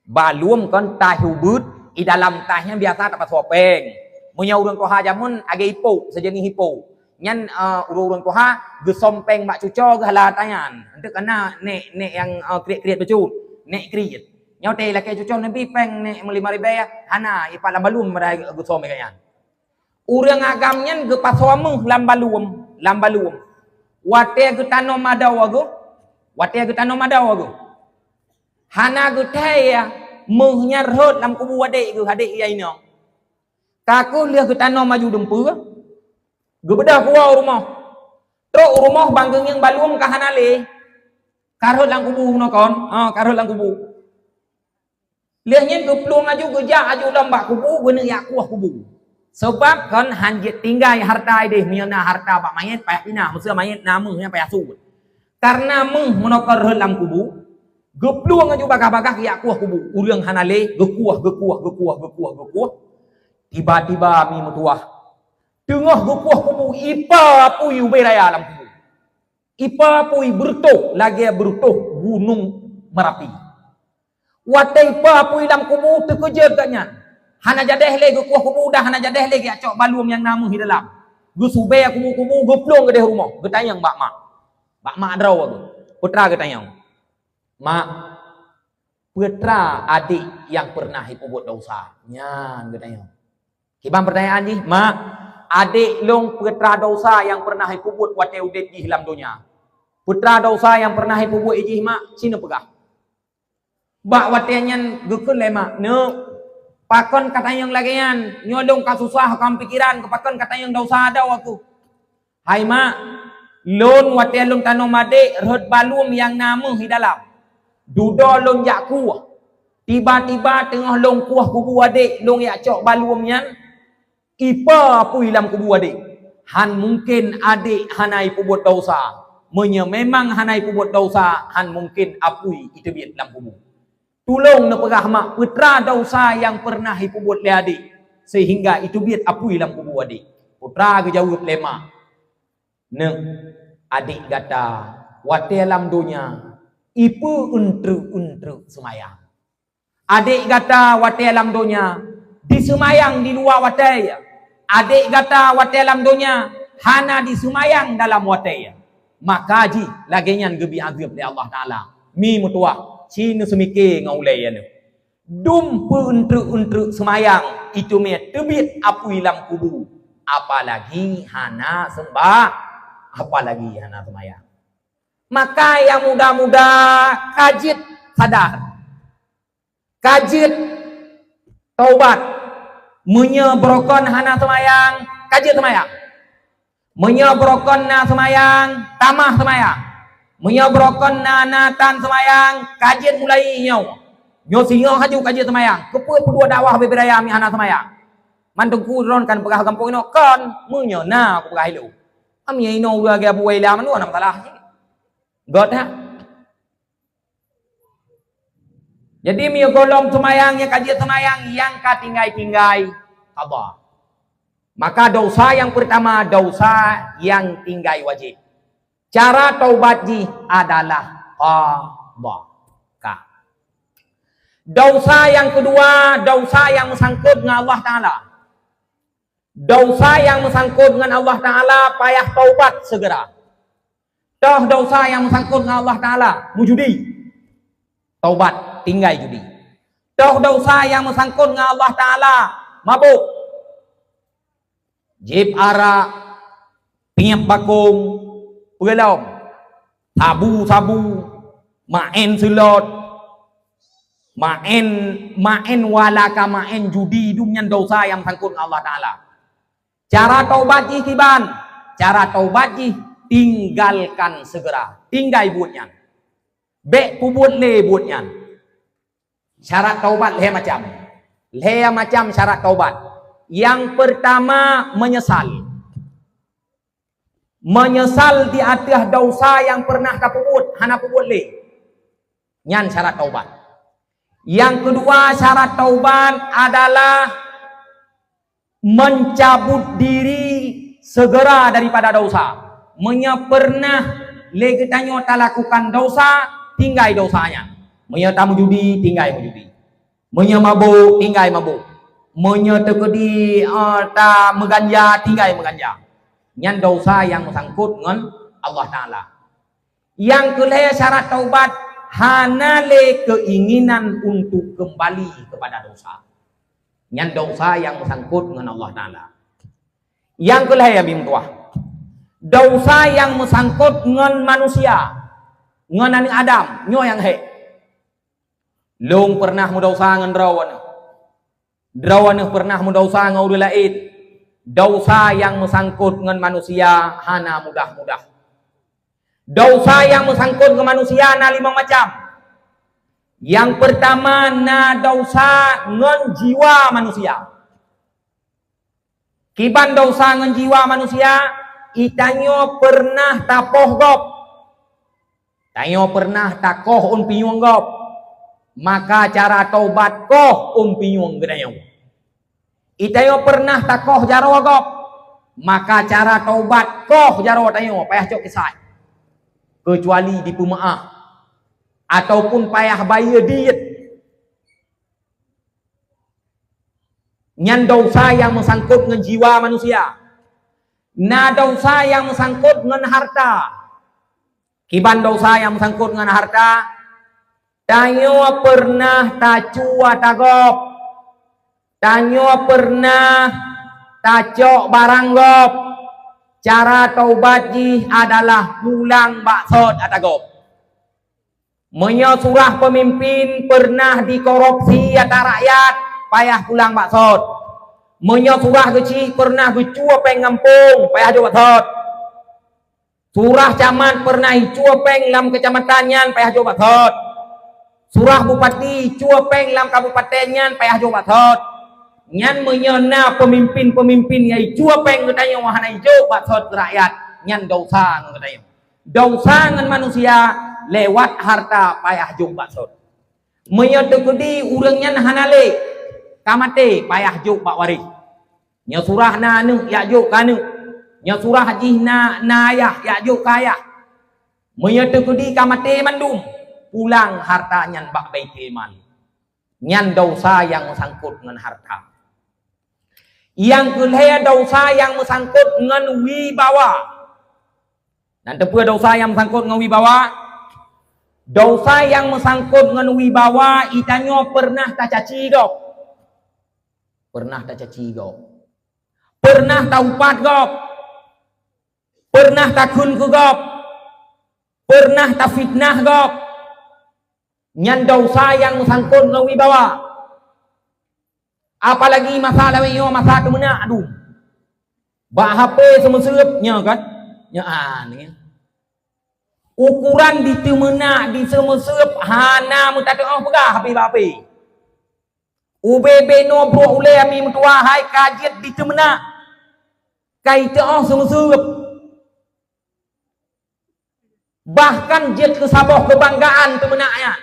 Baluem kon taih ubeut, i dalam taih nyan biasa tapasoe péng. Meunyoe ureuëng tuha jameun lagée ipok, seujeuneh ipok. Nyan, eh, ureuëng-ureuëng tuha geusöm péng bak cucoe geuhala tanyan. Eunteuk kana nék, nék nyang, eh, kriet-kriet bacut, nék kriet. Nyoe teuh lakée cucoe neubi péng nék meulima ribée, hana, ipat lam baluem meudai geusöm gobnyan. Ureuëng agam nyan geupasoe méuh lam baluem, lam baluem. Watée geutanom adoe geuh, watée geutanom adoe geuh, hana geuthée méuh nyan rhot lam kubu adék geuh, adék nyang inong. Ka kheueh lheueh geutanom aju dumpeue, geubeudôh kuwoe u rumoh. Trok u rumoh ban geungieng baluem ka hana lé. Ka rhot lam kubu bunoe kon, ha, ka rhot lam kubu. Lheueh nyan geuplueng aju, geujak aju lom bak kubu, geuneuk jak kueh kubu. Sabab kon han jeuet tinggai hareuta idéh, meunyoe na hareuta bak manyét payah pinah, meuseu manyét na méuh nyan payah sut. Kareuna méuh meunoe ka rhot lam kubu, geuplueng aju bagaih-bagaih jak kueh kubu. Ureuëng hana lé, geukueh, geukueh, geukueh, geukueh, geukueh. Tiba-tiba mi meutuwah. Teungoh geukueh kubu, ipa apui ubé raya lam kubu. Ipa apui beureutoh lagée beureutoh gunong Meurapi. Watée ipa apui lam kubu, teukeujot gobnyan. Hana jadéh lé geukueh kubu dan hana jadéh lé geujak cok baluem nyang na méuh di dalam. Geusubée kubu-kubu, geuplueng geudeh rumoh, geutanyong bak mak. Bak mak droe geuh. Peue teuma geutanyong, "Mak, peue teuma adék nyang peureunah jipeubuet desya?" Nyan geutanyong. Kiban peurtanyaan jih, "Mak, adék lôn peue teuma desya nyang peureunah jipeubuet watée udeb jih lam donya? Peue teuma desya nyang peureunah jipeubuet jih, Mak? Ci neupeugah." Bak watée nyan geukheun lé mak, "Neuk, pakon katanyong lagée nyan? Nyoe lôn ka susah, ka meupikiran, pakon katanyong desya adoe keuh?" "Hai mak, lôn watée lôn tanom adék rhot baluem nyang na méuh di dalam. Dudoe lôn jak kueh. Tiba-tiba teungoh lôn kueh kubu adék, lôn jak cok baluem nyan, ipa apui lam kubu adék. Han mungken adék hana jipeubuet desya. Meunyoe memang hana jipeubuet desya, han mungken apui jiteubiet lam kubu. Tulông neupeugah mak peue teuma desya nyang peureunah jipeubuet lé adék, seuhingga jiteubiet apui lam kubu adék." Peue teuma geujaweueb lé mak, "Neuk, adék gata watée lam donya jipeueunteuk-eunteuk seumayang. Adék gata watée lam donya diseumayang di luwa watée. Adék gata watée lam donya hana diseumayang dalam watée. Maka jih lagée nyan geubi azeueb lé Allah Taala." Mi meutuwah, Ci neuseumike ngon ulée aneuëk. Dum peueuntrek-euntrek seumayang, iteumé teubiet apui lam kubu, apalagi hana seumbah, apalagi hana seumayang. Maka nyang muda-muda ka jeuet sadar, ka jeuet taubat. Meunyoe beurokon hana seumayang, ka jeuet seumayang. Meunyoe beurokon na seumayang, tamah seumayang. Meunyoe beurokon na, na tan seumayang, ka jeuet mulai nyoe. Nyoe singoh laju ka jeuet seumayang. Keupeue peuduek dakwah bubé raya mi hana seumayang? Man teungku droen kan peugah gampông inoe kon, meunyoe na kupeugah ilée. Ami inoe udah gaya buai lam anu na masalah. Got ha? Jadi meunyoe gohlom seumayang nyang ka jeuet seumayang nyang ka tinggai-tinggai qadha. Maka dosa nyang peurtama dosa nyang tinggai wajéb. Cara taubat jih adalah qadha. Ka. Dosa nyang keudua, dosa nyang meusangkot ngon Allah Taala. Dosa nyang meusangkot ngon Allah Taala payah taubat seugera. Toh dosa nyang meusangkot ngon Allah Taala meujudi. Taubat, tinggai judi. Toh dosa nyang meusangkot ngon Allah Taala mabök. Jieb arak, piep bakong, peulom, sabu-sabu, maén seulot, maén, maén wala ka maén judi dum nyan dosa nyang meusangkot ngon Allah Taala. Cara taubat jih kiban? Cara taubat jih tinggalkan seugera, tinggai buet nyan. Bék peubuet lé buet nyan. Syarat taubat lhée macam. Lhée macam syarat taubat. Nyang peurtama meunyeusal. Meunyeusal di ateueh dosa nyang peurnah tapeubuet, hana peubuet lé. Nyan syarat taubat. Nyang keudua syarat taubat adalah mencabut diri seugera daripada dosa. Meunyoe peurnah lé geutanyoe talakukan dosa, tinggai dosa nyan. Meunyoe tameujudi, tinggai meujudi. Meunyoe mabök, tinggai mabök. Meunyoe teukeudi, eh, tameuganja, tinggai meuganja. Nyan dosa nyang meusangkot ngon Allah Taala. Nyang keulhée syarat taubat, hana lé keuinginan untuk keumbali keupada dosa. Nyan dosa nyang meusangkot ngon Allah Taala. Nyang keulhée nyang bimeutuah, dosa nyang meusangkot ngon manusia, ngon aneuëk Adam, nyoe nyang hék. Lôn peurnah meudosa ngon droeneuh. Droeneuh peurnah meudosa ngon ureuëng laén. Dosa nyang meusangkot ngon manusia hana mudah-mudah. Dosa nyang meusangkot ngon manusia na limong macam. Nyang peurtama na dosa ngon jiwa manusia. Kiban dosa ngon jiwa manusia, itanyoe peurnah tapoh gob. Tanyoe peurnah takoh ôn pinyueng gob. Maka cara taubat koh ôn pinyueng geutanyoe. Itanyoe peurnah takoh jaroe gob. Maka cara taubat koh jaroe tanyoe payah cok kisai. Keucuali dipeumeuáh ataupun payah bayeue diet. Nyan dosa nyang meusangkot ngon jiwa manusia. Na dosa nyang meusangkot ngon harta. Kiban dosa nyang meusangkot ngon harta, tanyoe peurnah tacue ata gob. Tanyoe peurnah tacok barang gob. Cara taubat jih adalah pulang bak sot ata gob. Meunyoe surah peumimpén peurnah dikorupsi ata rakyat, payah pulang bak sot. Meunyoe surah geuchik peurnah geucue péng gampông, payah jok bak sot. Surah camat peurnah icue péng lam keucamatan nyan, payah jok bak sot. Surah bupati icue péng lam kabupaten nyan, payah jok bak sot. Nyan meunyoe na peumimpén-peumimpén nyang icue péng geutanyoe hana ijok bak sot keu rakyat, nyan dosa ngon geutanyoe. Dosa ngon manusia lewat harta payah jok bak sot. Meunyoe teukeudi ureuëng nyan hana lé, ka maté payah jok bak waréh. Nyoe surah na aneuëk yak jok keu aneuëk. Nyoe surah jih na, na ayah yak jok keu ayah. Meunyoe teukeudi ka maté mandum, pulang harta nyan bak Baitul Mal. Nyan dosa nyang meusangkot ngon harta. Nyang keulhée dosa nyang meusangkot ngon wibawa. Nan teupeue dosa nyang meusangkot ngon wibawa? Dosa nyang meusangkot ngon wibawa, geutanyoe pernah tacaci gob. Pernah tacaci gob. Pernah taupat gob. Pernah takheun keu gob. Pernah tafitnah gob. Nyan dosa nyang meusangkot ngon wibawa. Apalagi masa lawét nyoe, masa teumeunak, aduh. Bak H P seumeuseueb nyoe kan? Nyoe, ah, ni. Ukuran diteumeunak, diseumeuseueb, hana meutateuoh peugah H P bak H P. Ubé-bé noe brok ulée ami meutuwah hai ka jeuet diteumeunak. Ka iteuoh seumeuseueb. Bahkan jeuet keu saboh keubanggaan teumeunak nyan.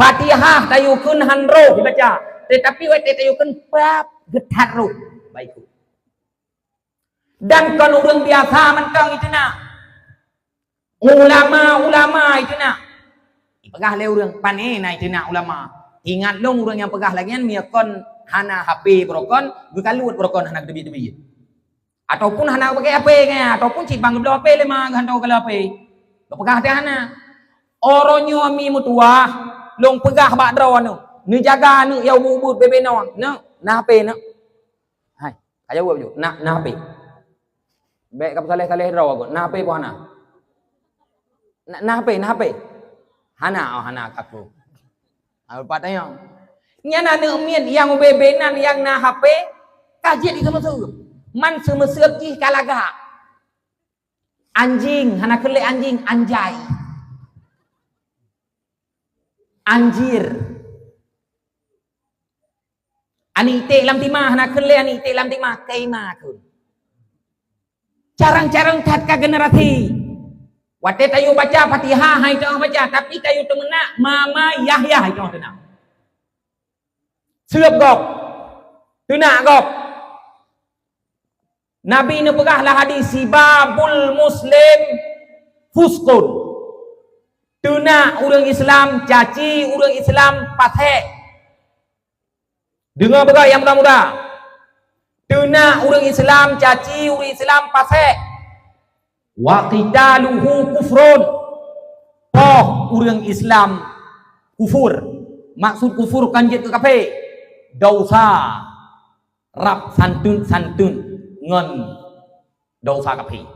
Fatihah tayue kheun han roh ibaca, tetapi watée tayue kheun pap geuthat roh. Baik. Dan kon ureuëng biasa mantong iteunak. Ulama-ulama iteunak. Ipeugah lé ureuëng, "Pane na iteunak ulama?" Ingat lom ureuëng nyang peugah lagée nyan, meunyoe kon hana H P barokon, geukaluet barokon hana geuteubiet-teubiet. Ataupun hana pakai H P kan, ataupun cit bang geubloe H P lé ma geuhantom kalon H P. Geupeugah teuh hana. Uroe nyoe mi meutuwah, lôn peugah bak droeneuh, neujaga aneuëk nyang ubit-ubit bebe noe. Neuk, na H P neuk? Hai, ka jaweueb ju. Na, na H P. Bék ka peusaleh-saleh droe, na H P peue hana? Na, na H P, na H P? Hana, oh hana kaku. Alpat tanyong. Nyan aneuëk miet nyang ubebe nan nyang na H P, ka jeuet diseumeuseueb. Man seumeuseueb jih ka lagak. Anjing, hana kheun lé anjing, anjai. Anjir. Aneuëk iték lam tima, hana kheun lé aneuëk iték lam tima, kaima kheun. Carông-carông that ka generasi. Watée tayue baca Fatihah hai teuoh baca, tapi tayue teumeunak mama yah-yah hai teuoh teunak. Seueb gob. Teunak gob. Nabi neupeugah lam hadis, "Sibabul muslim fuskun." Teunak ureuëng Islam, caci ureuëng Islam, pasék. Deungoe beugét nyang muda-muda. Teunak ureuëng Islam, caci ureuëng Islam, pasék. "Wa qitaluhu kufrun." Poh ureuëng Islam kufur. Maksud kufur kon jeuet keu kafé. Dosa rab santun-santun ngon dosa kafé.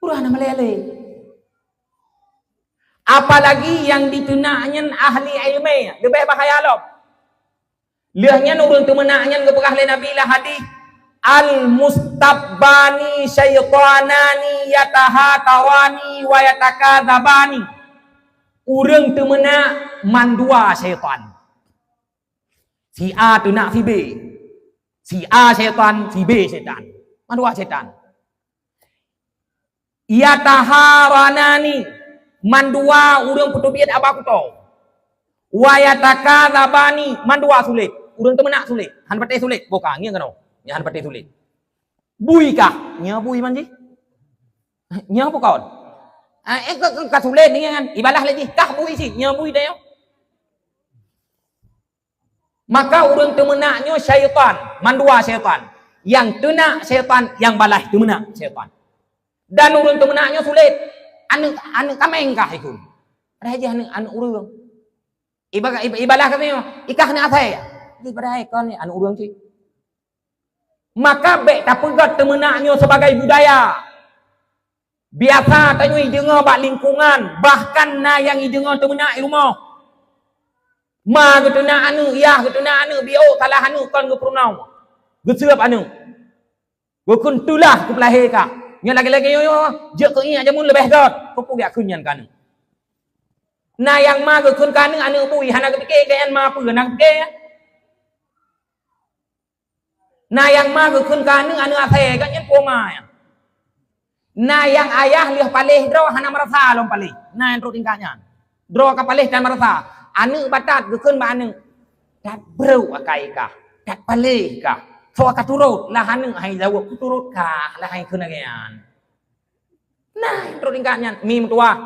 Ureuëng hana malée-malée. Apalagi nyang diteunak nyan ahli iéleumé, leubeh bahaya lom. Lheueh nyan ureuëng teumeunak nyan geupeugah lé Nabi lam hadis, "Al-mustabbani syaitanani yatahatarani wa yatakadzabani." Ureuëng teumeunak mandua syaitan. Si A teunak si B. Si A syaitan, si B syaitan. Mandua syaitan. "Yataharanani," mandua ureuëng peuteubiet haba kuto. "Wa yatakadzabani," mandua sulet. Ureuëng teumeunak sulet. Han patéh sulet. Boh ka, ngieng keunoe. Nyan han patéh sulet. Bui kah? Nyoe bui man jih. Nyoe bukon. Ah, eh, ka, ka, ka sulet ni kan. Ibalah lé jih. Kah bui cit. Nyoe bui teuh. Maka ureuëng teumeunak nyoe syaitan, mandua syaitan. Nyang teunak syaitan, nyang balaih teumeunak syaitan. Dan ureuëng teumeunak nyoe sulet. Aneuëk, aneuëk kaméng kah ikheun. Padahai jih aneuëk, aneuëk ureuëng. Iba-, iba-, ibalah kami nyoe, ikah aneuëk asai. Jadi padahai kon aneuëk ureuëng cit. Maka bék tapeugét teumeunak nyoe sebagai budaya. Biasa tanyoe ideungoe bak lingkungan, bahkan na nyang ideungoe teumeunak i rumoh. Ma geuteunak aneuëk, yah geuteunak aneuëk, biôk salah aneuëk kon geupeurunoe. Geuseueb aneuëk. Geukheun teulah keu peulahé kah. Nyoe lagée-lagée nyoe, nyoe, jeuet keu ié jameun leubeh gét. Peue-peue geukheun nyan keu aneuëk. Na nyang ma geukheun keu aneuëk, aneuëk bui, hana geupike keu nyan ma peue, hana geupike. Na nyang ma geukheun keu aneuëk, aneuëk asai, gobnyan peue ma nyan. Na nyang ayah lheueh paléh droe hana meurasa lom paléh. Na nyang trok tingkat nyan. Droe ka paléh tan meurasa. Aneuëk batat geukheun bak aneuëk, "That brok akai kah, that paléh kah. Soe ka turot lah aneuëk hai jaweueb, kuturot kah lah hai kheun lagée nyan." Na nyang trok tingkat nyan, mi meutuwah.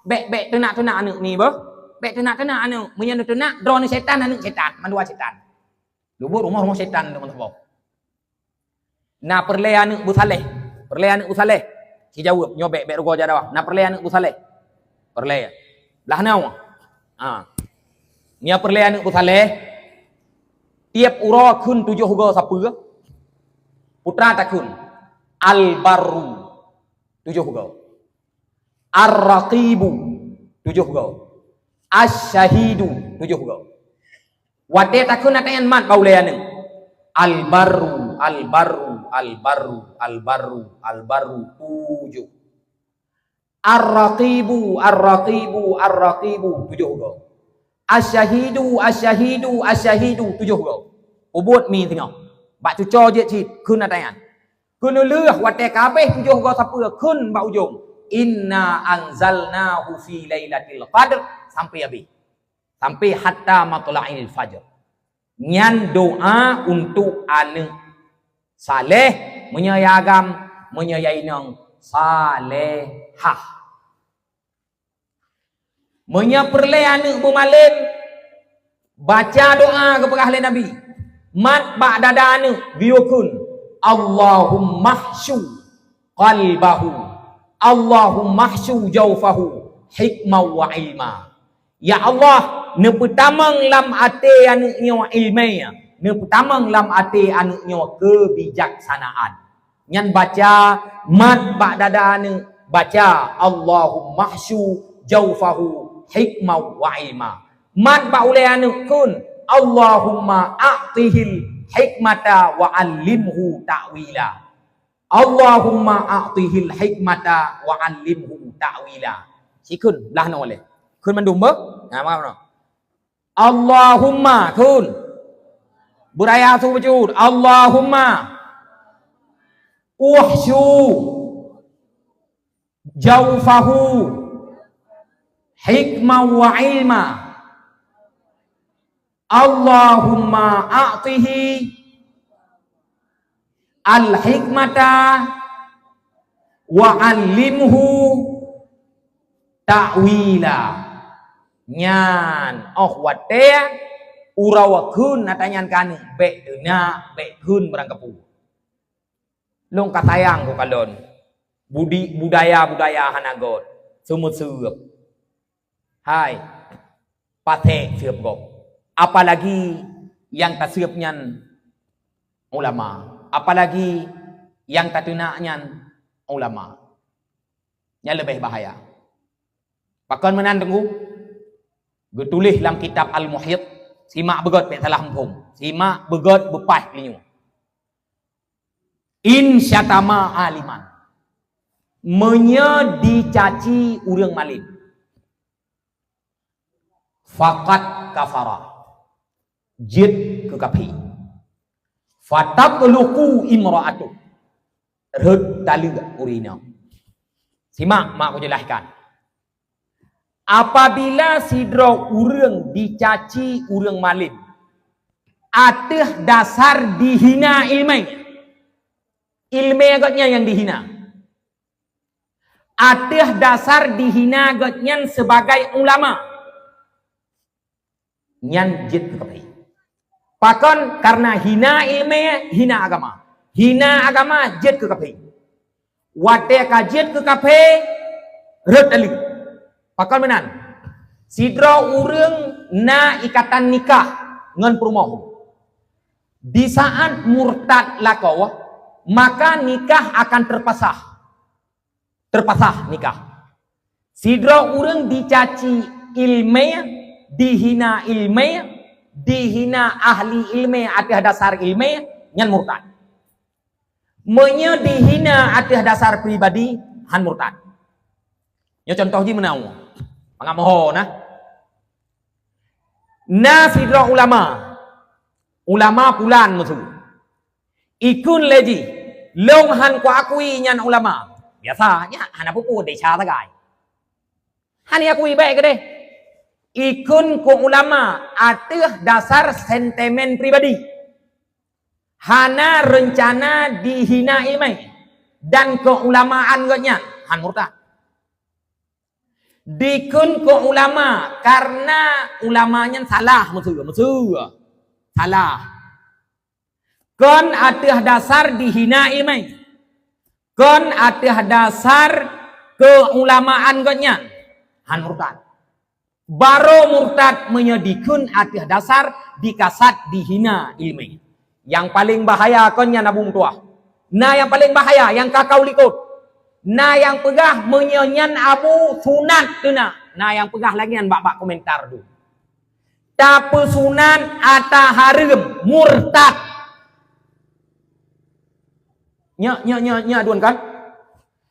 Bék, bék teunak-teunak aneuëk mi beuh. Bék teunak-teunak aneuëk. Meunyoe teunak, droeneuh syaitan, aneuëk syaitan, mandua syaitan. Lubuk rumoh-rumoh syaitan teuma saboh. Na peureulée aneuëk beusaléh. Peureulée aneuëk beusaléh. Sijaweueb, nyoe bék, bék rugoe jaroe. Na peureulée aneuëk beusaléh. Peureulée. Blah nyoe. Ha. Meunyoe peureulée aneuëk beusaleh, tieb uroe kheun tujoh goe sapeue, putra takheun, Al-Barru, tujoh goe. Ar-Raqibu, tujoh goe. Asy-Syahidu, tujoh goe. Watée takheun ata nyan mat bak ulée aneuëk. Al-Barru, Al-Barru, Al-Barru, Al-Barru, Al-Barru, tujoh. Ar-Raqibu, Ar-Raqibu, Ar-Raqibu, tujoh goe. Asy-Syahidu, Asy-Syahidu, Asy-Syahidu, tujoh goe. Peubuet mi singoh. Bak cuco jeuet cit, kheun ata nyan. Keuneulheueh watée ka habéh tujoh goe sapeue kheun bak ujong, "Inna anzalnahu fi lailatil qadr," sampai habéh. Sampai hatta matla'il fajr. Nyan doa untuk aneuëk saleh, meunyoe ya agam, meunyoe ya inong salehah. Meunyoe peureulée aneuëk beumalem, baca doa geupeugah lé Nabi. Mat bak dada aneuëk geuyue kheun, "Allahummahsyu qalbahu, Allahummahsyu jaufahu hikmah wa ilma." Ya Allah, neupeutamong lam até aneuëk nyoe iéleumé, neupeutamong lam até aneuëk nyoe keubijaksanaan. Nyan baca mat bak dada aneuëk, baca, "Allahummahsyu jaufahu hikmah wa ilma." Mat bak ulée aneuëk kheun, "Allahumma a'tihil hikmata wa 'allimhu ta'wila." "Allahumma a'tihil hikmata wa 'allimhu ta'wila." Sikheun blah noe lé. Kheun mandum beuh. Nah, maka Allahumma kheun. Beuraya su bacut. Allahumma uhsyu jaufahu hikmah wa ilma. Allahumma a'tihi al-hikmata wa 'allimhu ta'wila. Nyan, óh watée uroe kheun ata nyan keu aneuëk, bék teunak, bék kheun barangkapeue. Lôn ka sayang keu kalon. Budi-, budaya-budaya hana göt. Seumeuseueb. Hai, pasék seueb gob. Apalagi nyang taseueb nyan ulama. Apalagi nyang tateunak nyan ulama. Nyan leubeh bahaya. Pakon meunan, Teungku? Geutuléh lam kitab Al-Muhit, simak beugöt bék salah muphom. Simak beugöt beupaih keu lôn. "In syatama aliman." Meunyoe dicaci ureuëng malem, "faqad kafara." Jeuet keu kafé. "Fatatluqu imra'atuh." Rhot taleuek ureuëng inong. Simak mak kujelaskan. Apabila sidroe ureuëng dicaci ureuëng malem ateueh dasar dihina iéleumé, iéleumé gobnyan nyang dihina. Ateueh dasar dihina gobnyan sebagai ulama, nyan jeuet keu kafé. Pakon? Karena hina iéleumé, hina agama. Hina agama jeuet keu kafé. Watée ka jeuet keu kafé, rhot taleuek. Pakon meunan? Sidroe ureuëng na ikatan nikah ngon peurumoh. Di saat murtad lakoe, maka nikah akan terpasah. Terpasah nikah. Sidroe ureuëng dicaci iéleumé, dihina iéleumé, dihina ahli iéleumé ateueh dasar iéleumé, nyan murtad. Meunyoe dihina ateueh dasar pribadi, han murtad. Nyoe contoh jih meunan. Mangat moho na. Na sidroe ulama, ulama pulan meusu. Ikheun lé jih, "Lôn han kuakui nyan ulama." Biasa, nyan hana peue-peue desya sagai. Hana akui bék keudeh. Ikheun keu ulama ateueh dasar sentimen pribadi. Hana reuncana dihina iéleumé dan keulamaan gobnyan, han murtad. Dikheun keu ulama karena ulama nyan salah, meusu, meusu. Salah. Kon ateueh dasar dihina iéleumé. Kon ateueh dasar keulamaan gobnyan. Han murtad. Barô murtad meunyoe dikheun ateueh dasar dikasat, dihina ileumèe. Nyang paleng bahaya kon nyan Abu Meutuwah. Na nyang paleng bahaya nyang ka kalikot. Na nyang peugah meunyoe nyan Abu sunat teuna. Na nyang peugah lagèe nyan bak-bak komentar tu. Tapeusunat ata hareuem, murtad. Nyak, nyak, nyak, nyak dua kan?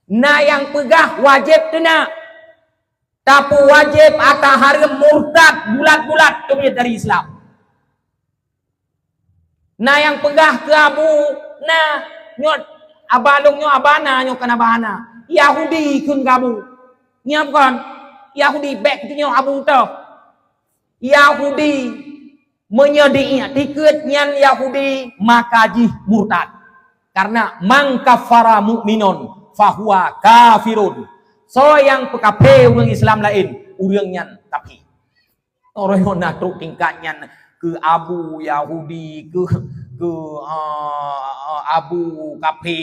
Na nyang peugah wajéb teuna. Tapeuwajéb ata hareuem, murtad bulat-bulat, teubiet dari Islam. Na nyang peugah keu Abu, na nyoe aba lôn nyoe aba na nyoe kan aba na. Yahudi kheun keu Abu. Nyan kon Yahudi, bèk keu nyoe Abu toh. Yahudi meunyoe diiktikeuet nyan Yahudi, maka jih murtad. Karena man kafara mu'minon fahuwa kafirun. Soe nyang peukafé ureueng Islam laén, ureueng nyan kafé. Ureueng na trok tingkat nyan keu Abu Yahudi, keu, keu, eh, Abu kafé,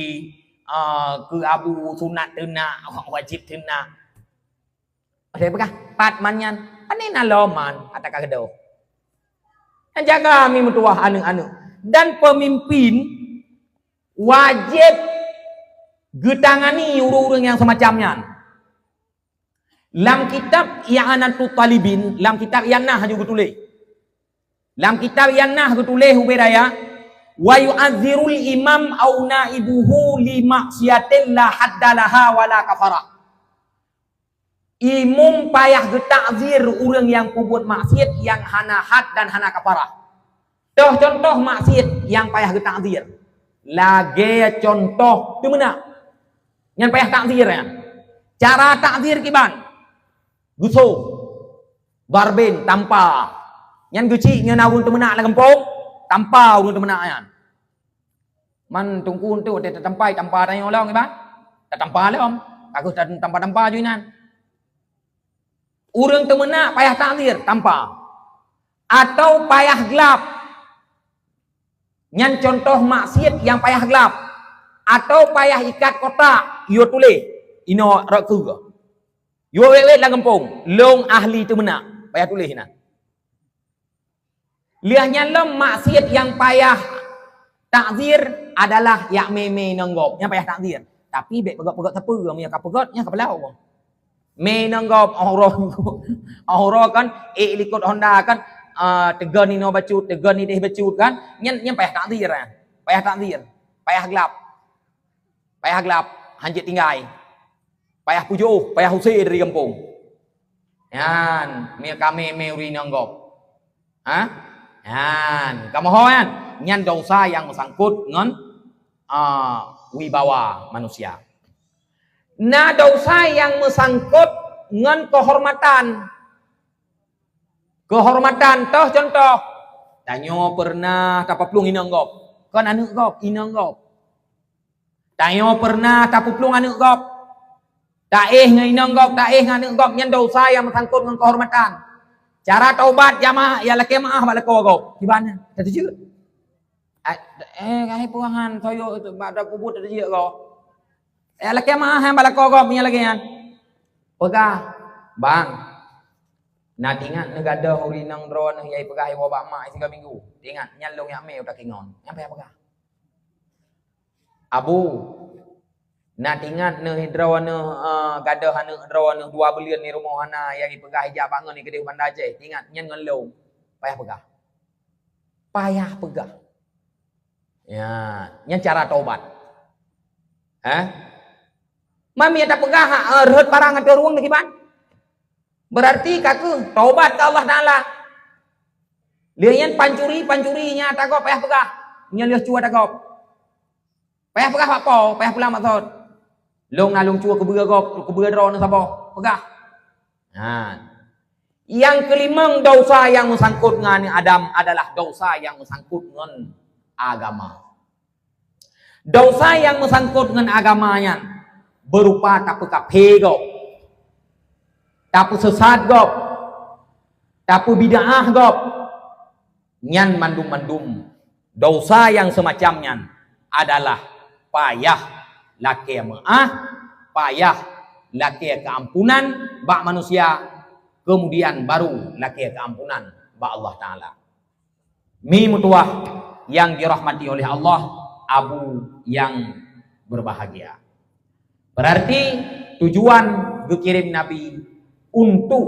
eh, keu Abu sunat teuna, wajéb teuna. Ada peugah, pat man nyan, pane na lom man, ata ka keudroe. Jaga mi meutuwah aneuk-aneuk. Dan pemimpin wajéb geutangani ureueng-ureueng nyang semacam nyan. Lam kitab I'anatut Talibin, lam kitab I'anah ju geutuléh. Lam kitab I'anah geutuléh ubé raya, "Wa yu'adzirul imam au naibuhu li maksiatin la hadda laha wa la kafarah." Imum payah geutakzir ureueng nyang peubuet maksiat nyang hana had dan hana kafarah. Toh contoh maksiat nyang payah geutakzir. Lagèe contoh teumeunak. Nyan payah takzir nyan. Cara takzir kiban? Geuso. Darben, tampa. Nyan geuchik nyan na ureueng teumeunak lam gampông, tampa ureueng teumeunak nyan. Man teungku tu watèe tatampa, tampa tanyoe lom kiban? Tatampa lom. Ka kheueh tatampa-tampa ju inan. Ureueng teumeunak payah takzir, tampa. Atau payah glab. Nyan contoh maksiat nyang payah glab. Atau payah ikat kotak, yue tuléh inoe rot keue. Yue wét-wét lam gampông, lôn ahli teumeunak, payah tuléh inan. Lheueh nyan lom maksiat nyang payah takzir adalah jak mè-mè inong gob, nyan payah takzir. Tapi bèk peugöt-peugöt sapeue, meunyoe ka peugöt, nyan ka peulawa. Mè inong gob, oh uroe, oh uroe kan, ék likot honda kan, ah, teugon inoe bacut, teugon idéh bacut kan, nyan, nyan payah takzir, eh. Payah takzir, payah glab. Payah glab, hanjeuet tinggai. Payah pujoh, payah use dari gampông. Nyan, meunyoe ka mè-mè ureueng inong gob. Ha? Nyan, kamoe ho nyan. Nyan dosa nyang meusangkut ngon, ah, wibawa manusia. Na dosa nyang meusangkut ngon keuhormatan. Keuhormatan toh contoh. Tanyoe peureunah tapaplueng inong gob. Kon aneuk gob, inong gob. Tanyoe peureunah tapeuplueng aneuk gob. Taéh ngon inong gob, taéh ngon aneuk gob, nyan dosa nyang meusangkot ngon keuhormatan. Cara taubat jamaah, ya lakèe meu'ah bak lakoe gob. Kiban nyan, tateujeut. Ai, eh, hai puhangan, soyok itu, bak da peubuet tateujeut gob. Ya lakèe meu'ah nyan bak lakoe gob, nyan lagèe nyan. Peugah, "Bang, na teuingat neuh gadôh ureueng inong droeneuh nyang peugah iwoe bak mak sigoe minggu? Teuingat, nyan lôn jak mè u Takengon." Nyan payah peugah. "Abu, na teuingat neuh droeneuh, eh, gadôh aneuk droeneuh dua buleuen di rumoh hana nyang jipeugah ijak bangon di keudeh Banda Aceh? Teuingat nyan ngon lôn." Payah peugah. Payah peugah. Ya, nyan cara tobat. Hah? Mami tapeugah, eh, rhot parang ateueh rueng kiban? Berarti ka kheueh tobat keu Allah Taala. Lheueh nyan pancuri, pancuri nyang ata gob payah peugah. Nyan lheueh cue ata gob. Payah peugah bak po, payah pulang maksud. Lôn na lôn cue keubeue gob, keubeue droeneuh saboh. Peugah. Nah. Nyang keulimong dosa nyang meusangkot ngon Adam adalah dosa nyang meusangkot ngon agama. Dosa nyang meusangkot ngon agama nyan beurupa tapeukafé gob, tapeusesat gob, tapeubid'ah gob. Nyan mandum-mandum dosa nyang seumacam nyan adalah payah lakèe meu'ah, payah lakée keuampunan bak manusia, kemudian baru lakée keuampunan bak Allah Taala. Mi meutuwah yang dirahmati oleh Allah, abu yang berbahagia. Berarti tujuan geukirém Nabi untuk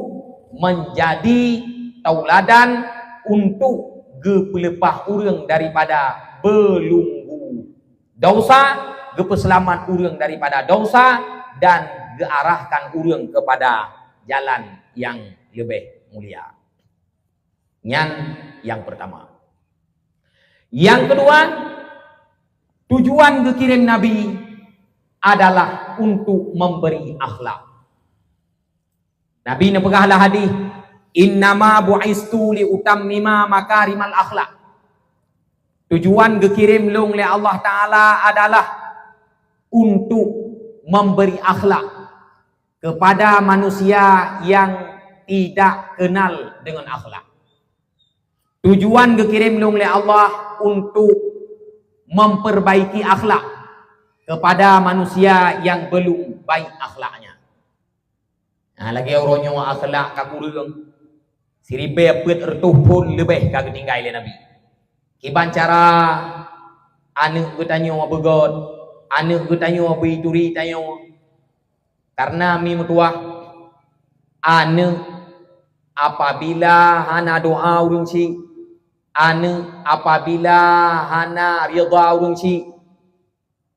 menjadi tauladan, untuk geupeuleupah ureuëng daripada beulunggu dosa, geupeuseulamat ureuëng daripada dosa, dan geuarahkan ureuëng kepada jalan yang leubeh mulia. Nyan yang pertama. Yang kedua, tujuan geukirém Nabi adalah untuk memberi akhlak. Nabi neupeugah lam hadis, "Innama bu'istu li utammima makarimal akhlak." Tujuan geukirém lôn lé Allah Taala adalah untuk memberi akhlak kepada manusia yang tidak kenal dengan akhlaknya. Tujuan geukirém lôn lé Allah untuk memperbaiki akhlak kepada manusia yang belum baik akhlaknya. Nah, lagée uroe nyoe akhlak ka kureueng, siribée peuet reutôh phon leubeh ka geutinggai lé Nabi. Kiban cara aneuëk geutanyoe beugét, aneuëk geutanyoe beuturi tanyoe, karena mi meutuwah, aneuëk apabila hana doa ureuëng syiek, aneuëk apabila hana ridha ureuëng syiek,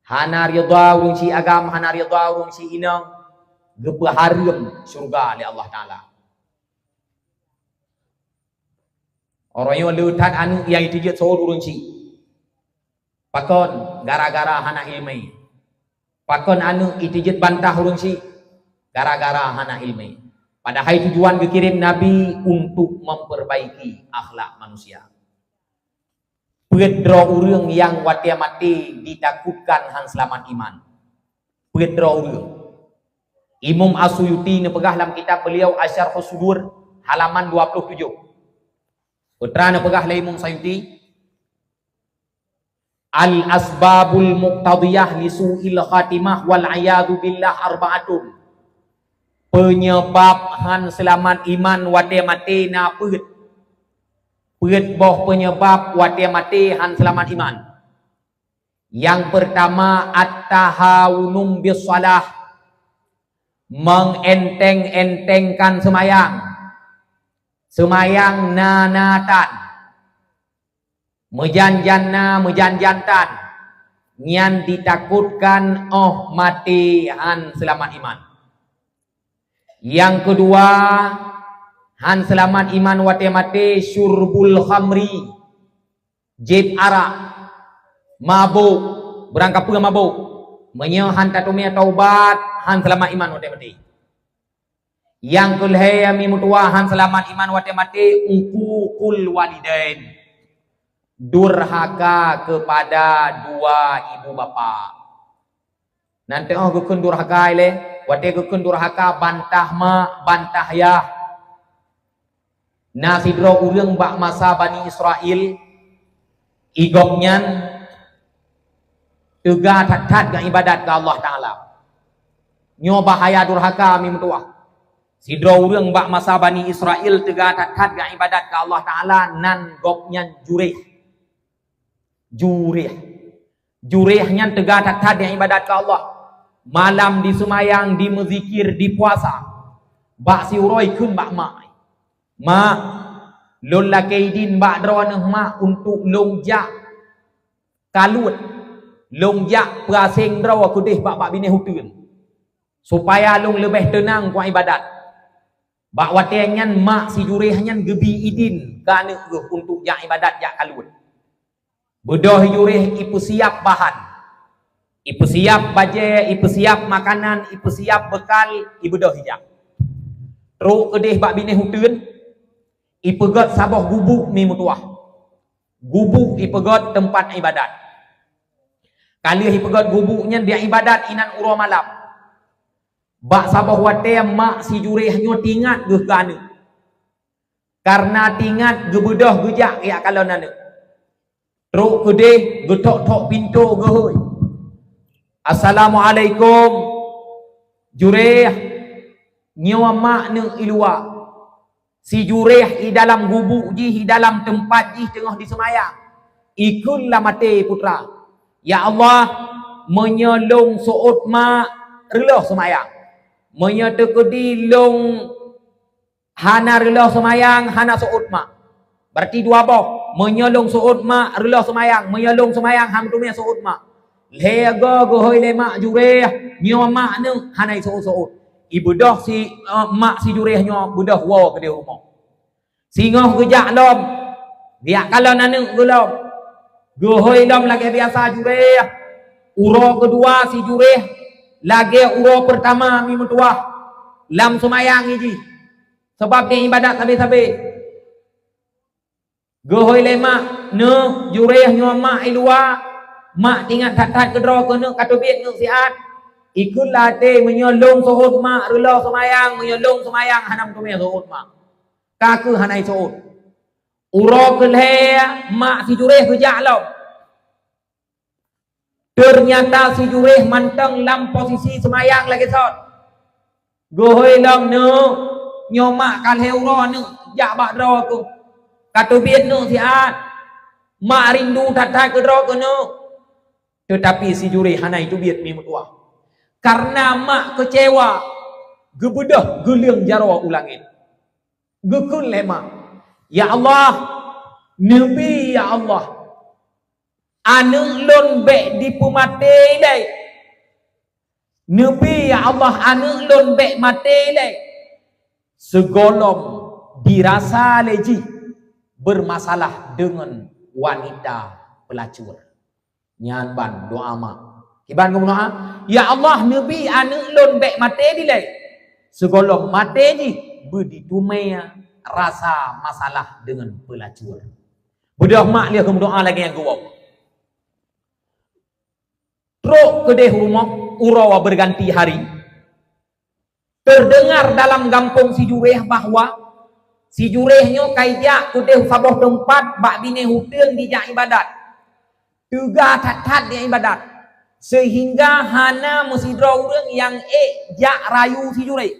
hana ridha ureuëng syiek agam, hana ridha ureuëng syiek inong, geupeuhareuem syeuruga lé Allah Taala. Uroe nyoe le that aneuëk nyang jiteubiet seuôt ureuëng syiek. Pakon? Gara-gara hana iéleumé. Pakon aneuëk jiteubiet bantah ureuëng syiek? Gara-gara hana iéleumé. Padahai tujuan geukirém Nabi untuk memperbaiki akhlak manusia. Peuet droe ureuëng nyang watée maté ditakutkan hán seulamat iman. Peuet droe ureuëng. Imam As-Suyuti neupeugah lam kitab beliau Asy-Syarhus Sudur, halaman dua puluh tujoh. Peue neupeugah lé Imam Suyuti, "Al-asbabul muqtadiyah li su'il khatimah wal 'iyadzu billah arba'atun." Peunyeubab hán seulamat iman watée maté na peuet. Peuet boh peunyeubab watée maté hán seulamat iman. Nyang peurtama, at-tahawunum bis shalah, mengenteng-entengkan seumayang. Seumayang na-na tan, meujan-jan na, meujan-jan tan, nyan ditakutkan óh maté hán seulamat iman. Nyang keudua, hán seulamat iman watée maté syurbul khamri, jieb arak, mabök, beurangkapeue mabök. Meunyoe hán tateumé taubat, hán seulamat iman watée maté. Nyang keulhée mi meutuwah hán seulamat iman watée maté, uququl walidain, durhaka kepada dua ibu bapak. Nan teuh geukheun durhaka ilée, watée geukheun durhaka bantah mak, bantah yah. Na sidroe ureuëng bak masa Bani Israel, i gobnyan teuga that-that geuibadat keu Allah Taala. Nyoe bahaya durhaka mi meutuwah. Sidroe ureuëng bak masa Bani Israel teuga that-that geuibadat keu Allah Taala, nan gobnyan juréh. Juréh. Juréh nyan teuga that-that nyang ibadat keu Allah. Malam diseumayang, dimeuzikir, dipuasa. Bak siuroe kheun bak mak, "Mak, lôn lakée idin bak droeneuh mak untuk lôn jak kaluet, lôn jak peuaséng droe keudeh bak, bak binéh uteuen, supaya lôn leubeh teunang kuibadat." Bak watée nyan mak si juréh nyan geubi idin keu aneuëk geuh untuk jak ibadat, jak kaluet. Beudôh juréh ipeusiab bahan, ipeusiab bajée, ipeusiab makanan, ipeusiab beukal, ibeudôh ijak. Trok keudeh bak binéh uteuen, ipeugét saboh gubuk mi meutuwah. Gubuk ipeugét teumpat ibadat. Ka lheueh ipeugét gubuk nyan, dia ibadat inan uroe malam. Bak saboh watée mak si juréh nyoe tingat geuh keu aneuëk. Kareuna tingat geubeudôh geujak jak kalon aneuëk. Trok keudeh geutok-tok pintoe geuhôi. "Assalamualaikum, juréh." Nyoe mak neuh i luwa, si Juréh i dalam gubuk jih, i dalam teumpat jih teungoh jiseumayang. Ikheun lam até putra, "Ya Allah, meunyoe lôn seuôt mak, reuloh seumayang. Meunyoe teukeudi lôn hana reuloh seumayang, hana seuôt mak." Berarti dua boh. Meunyoe lôn seuôt mak, reuloh seumayang. Meunyoe lôn seumayang, han meuteumé seuôt mak. Lhée goe geuhôi lé mak Juréh, "Nyoe mak neuh, hana iseuôt-seuôt." Ibeudôh si, eh, mak si Juréh nyoe beudôh woe keudéh rumoh. Singoh geujak lom, jak kalon aneuëk geuh lom. Geuhôi lom lagée biasa Juréh. Uroe keudua si Juréh lagée uroe peurtama mi meutuwah lam seumayang jih. Sabab di iébadat sabe-sabe. Geuhôi lé mak, "Neuh, Juréh nyoe mak i luwa, mak teuingat that-that keudroe keuneuk ka teubiet neuk siat. Ikheun lam até, meunyoe lôn seuôt mak, reuloh seumayang, meunyoe lôn seumayang, hana meuteumé seuôt mak." Ka kheueh hana iseuôt. Uroe keulhée mak si Juréh geujak lom. Teunyata si Juréh mantong lam posisi seumayang lagée sot. Geuhôi lom, "Neuh, nyoe mak ka lhée uroe neuh jak bak droe keuh. Ka teubiet neuk siat. Mak rindu that-that keudroe keuneuk." Teutapi si Juréh hana iteubiet mi meutuwah. Kareuna mak keucewa, geubeudôh geuleueng jaroe u langét. Geukheun lé mak, "Ya Allah, neubi ya Allah, aneuëk lôn bék dipeumaté ilée. Neubi ya Allah, aneuëk lôn bék maté ilée, sigohlom dirasa lé jih beurmasalah deungon wanita peulacur." Nyan ban doá mak. Kiban geumeudoá, "Ya Allah, neubi aneuëk lôn bék maté dilée, sigohlom maté jih beuditeumé rasa masalah deungon peulacur." Beudôh mak lheueh geumeudoá lagée nyang geuwoe. Trok keudéh rumoh, uroe berganti hari. Terdengar dalam gampông si Juréh bahwa si Juréh nyoe ka ijak keudéh saboh teumpat bak binéh uteuen dijak iébadat. Teuga that-that dijak iébadat, seuhingga hana meusidroe ureuëng nyang ék jak rayu si Juréh.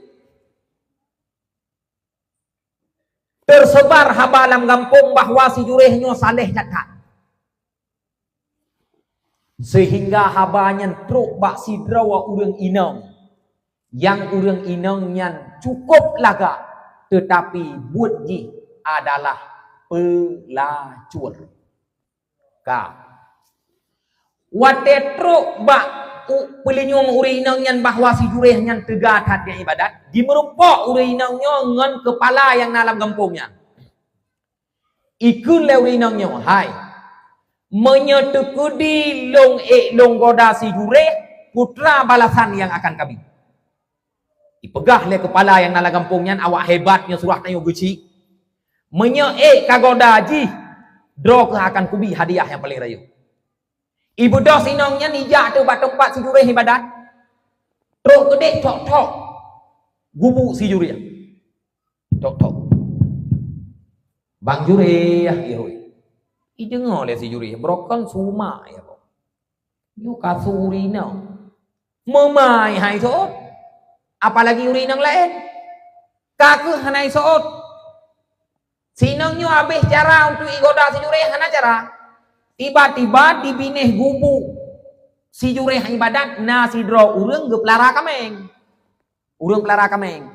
Teuseubar haba lam gampông bahwa si Juréh nyoe saléh that-that. Seuhingga haba nyan trok bak sidroe ureuëng inong, nyang ureuëng inong nyan cukup lagak, teutapi buet jih adalah peulacur. Ka. Watée trok bak u-, peulinyueng ureuëng inong nyan bahwa si Juréh nyan teuga that nyang iébadat, jimeurumpok ureuëng inong nyoe ngon keupala nyang na lam gampông nyan. Ikheun lé ureuëng inong nyoe, "Hai, meunyoe teukeudi lôn ék lôn goda si Juréh, peue teuma balasan nyang akan kabi?" Ipeugah lé keupala nyang na lam gampông nyan, "Awak hebat nyoe surah tanyoe geuchik. Meunyoe ék kagoda jih, droe kheueh akan kubi hadiah nyang paleng rayeuk." Ibeudôh si inong nyan ijak teuk bak teumpat si Juréh iébadat. Trok keudéh thok-thok gubuk si Juréh. Thok-thok. "Bang Juréh, ihôi." Ideungoe lé si Juréh, "Brokon su mak ya, boh. Nyoe ka su ureuëng inong. Meumai hai seuôt, apalagi ureuëng inong laén. Ka kheueh hana iseuôt." Si inong nyoe habéh cara untuk igoda si Juréh, hana cara. Tiba-tiba di binéh gubuk si Juréh iébadat na sidroe ureuëng geupeulara kaméng. Ureuëng peulara kaméng.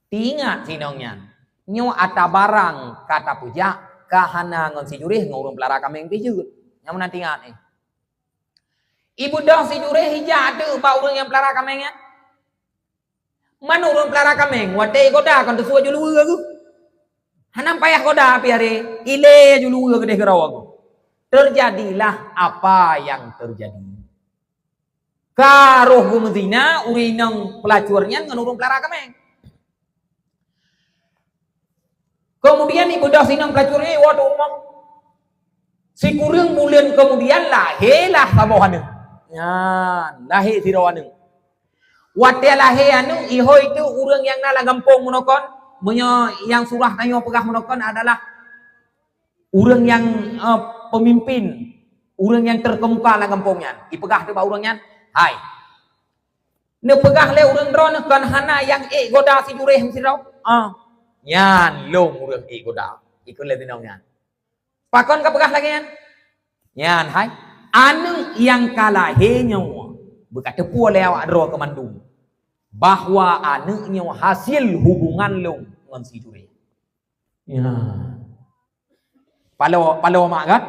Teuingat si inong nyan, nyoe atra barang ka tapeujak, ka hana ngon si Juréh ngon ureuëng peulara kaméng pih jeuet. Nyang meunan teuingat, eh. Ibeudôh si Juréh ijak teuk bak ureuëng nyang peulara kaméng nyan. Man ureuëng peulara kaméng, watée igoda kon teusuet ju luweue geuh. Hana payah goda pih aré, ilée ju luweue keudéh keudroe geuh. Teujadilah apa nyang teujadi. Ka roh geumeuzina ureuëng inong peulacur nyan ngon ureuëng peulara kaméng. Keumudian ibeudôh si inong peulacur nyan iwoe u rumoh. Sikureueng buleuen keumudian lahé lah saboh aneuëk. Nyan, lahé sidroe aneuëk. Watée lahé aneuëk, ihôi teuk ureuëng nyang na lam gampông meunoe kon, meunyoe nyang surah tanyoe peugah meunoe kon adalah ureuëng nyang, eh, peumimpin, ureuëng nyang teukeumuka lam gampông nyan. Ipeugah teuk bak ureuëng nyan, "Hai, Neupeugah lé ureuëng droeneuh kon hana nyang ék goda si Juréh meusidroe. Ah. Nyan lôn ureuëng ék goda. Ikheun lé si inong nyan. Pakon ka peugah lagée nyan? Nyan hai, aneuëk nyang ka lahé nyoe beuka teupeue lé awak droe keu mandum bahwa aneuëk nyoe hasil hubungan lôn ngon si Juréh. Nyan. Paloe, paloe mak kan?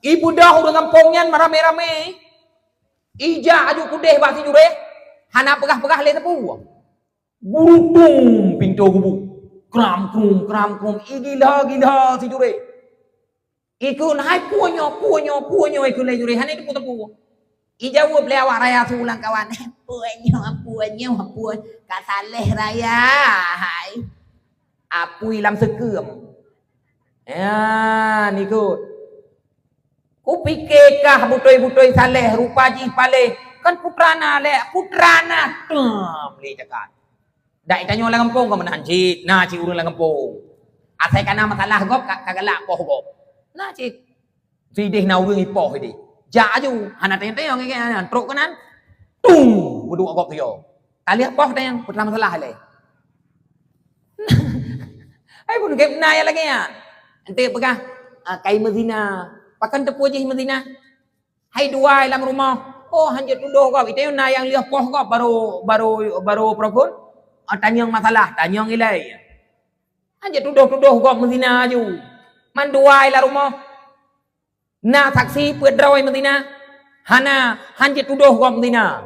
Ibeudôh ureuëng gampông nyan ramé-ramé. Ijak aju keudeh bak si Juréh, hana peugah-peugah lé sapeue. Geurutung pintoe gubuk. Kram krum, kram krum, igila-gila si Juréh. Ikheun, "Hai peue nyoe, peue nyoe, peue nyoe?" Ikheun lé Juréh, hana teupeue-teupeue. Ijaweueb lé awak raya su lam kawan, "Peue nyoe, peue nyoe, peue, ka saléh raya, hai. Apui lam seukeuem." Ya, nyan ikheun. Kupike kah beutôi-beutôi saléh, rupa jih paléh. Kan putra na lé, putra na tem lé cakap. Dak itanyoe lam gampông kon meunan cit, na cit ureuëng lam gampông. Asai ka na masalah gob, ka, ka galak poh gob. Na cit. Sideh na ureuëng ipoh ideh. Jak aju, hana tanyong-tanyong ngon nyan, trok keunan. Tung, beuduek gob yo. Ka lheueh poh tanyong, peue masalah lé. Hai pun gép na ya lagée nyan. Ente peugah, "Ah, kai meuzina." Pakon teupeue jih meuzina? Hai dua lam rumoh. Oh, hanjeuet tudoh gob. Itanyoe na nyang lheueh poh gob baru, baru, baru peureugon. Ah, tanyong masalah, tanyong ilée. Hanjeuet tudoh-tudoh gob meuzina aju. Man dua lam rumoh. Na saksi peuet droe meuzina? Hana, hanjeuet tudoh gob meuzina.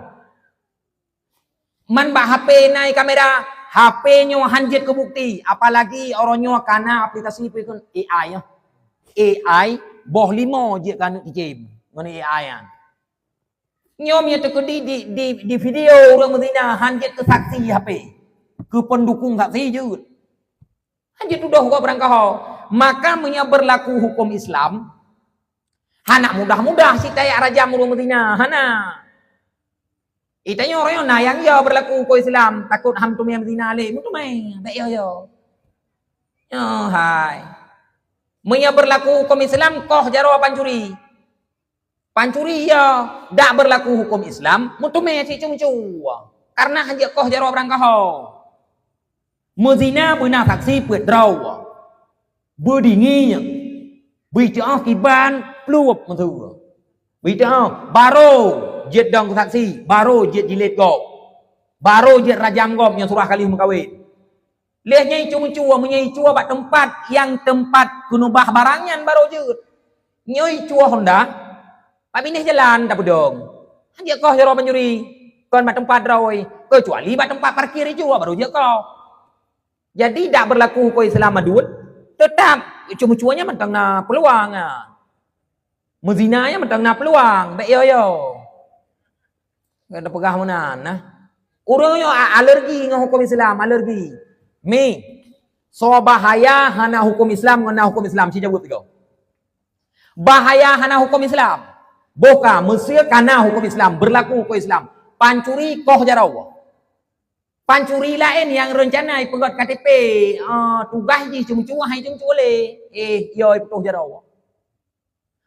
Man bak H P na kamera, H P nyoe hanjeuet keu bukti, apalagi uroe nyoe ka na aplikasi peue kheun A I nyoe. A I boh limo jeuet keu aneuk cicém ngon A I nyan. Nyoe meunyoe teukeudi di, di, di video ureuëng meuzina hanjeuet keu saksi H P. Keu pendukung saksi jeuet. Hanjeuet tudoh gob beurangkaho. Maka meunyoe beurlaku huköm Islam, hana mudah-mudah cit tajak rajam ureuëng meuzina, hana. Itanyoe uroe nyoe na nyang yo beurlaku huköm Islam, takot han teumé meuzina lé, meuteumé, bék yo-yo. Nyoe hai. Meunyoe beurlaku huköm Islam, koh jaroe pancuri. Pancuri ya, dak beurlaku huköm Islam, meuteumé cit ceumeucue. Kareuna hanjeuet koh jaroe beurangkaho. Meuzina beuna saksi peuet droe. Beudingi nyan. Beuiteuoh kiban plueb meuteue. Beuiteuoh, barô jeuet dong keu saksi, barô jeuet jilét gob. Barô jeuet rajam gob nyang surah ka lheueh meukawen. Lheueh nyan icu-mucue, meunyoe icu bak teumpat nyang teumpat keuneubah barang nyan barô jeuet. Nyoe icu honda, bak binéh jalan tapeudong. Hanjeuet koh jaroe pancuri, kon bak teumpat droe, keucuali bak teumpat parkir icu barô jeuet koh. Jadi dak beurlaku huköm Islam madeuet, teutab icu-mucue nyan mantong na peuluang. Meuzina nyan mantong na peuluang, bék yo-yo. Gata peugah meunan nah. Ureuëng nyoe a-, alergi ngon huköm Islam, alergi. Mi, soe bahaya hana huköm Islam ngon na huköm Islam, ci jaweueb tiga. Bahaya hana huköm Islam. Boh ka, meuseu ka na huköm Islam, beurlaku huköm Islam. Pancuri koh jaroe. Pancuri laén nyang reuncana ipeugét K T P, eh, tugaih jih ceumeucue hai ceumeucue lé. Eh, yo ipeutoh jaroe.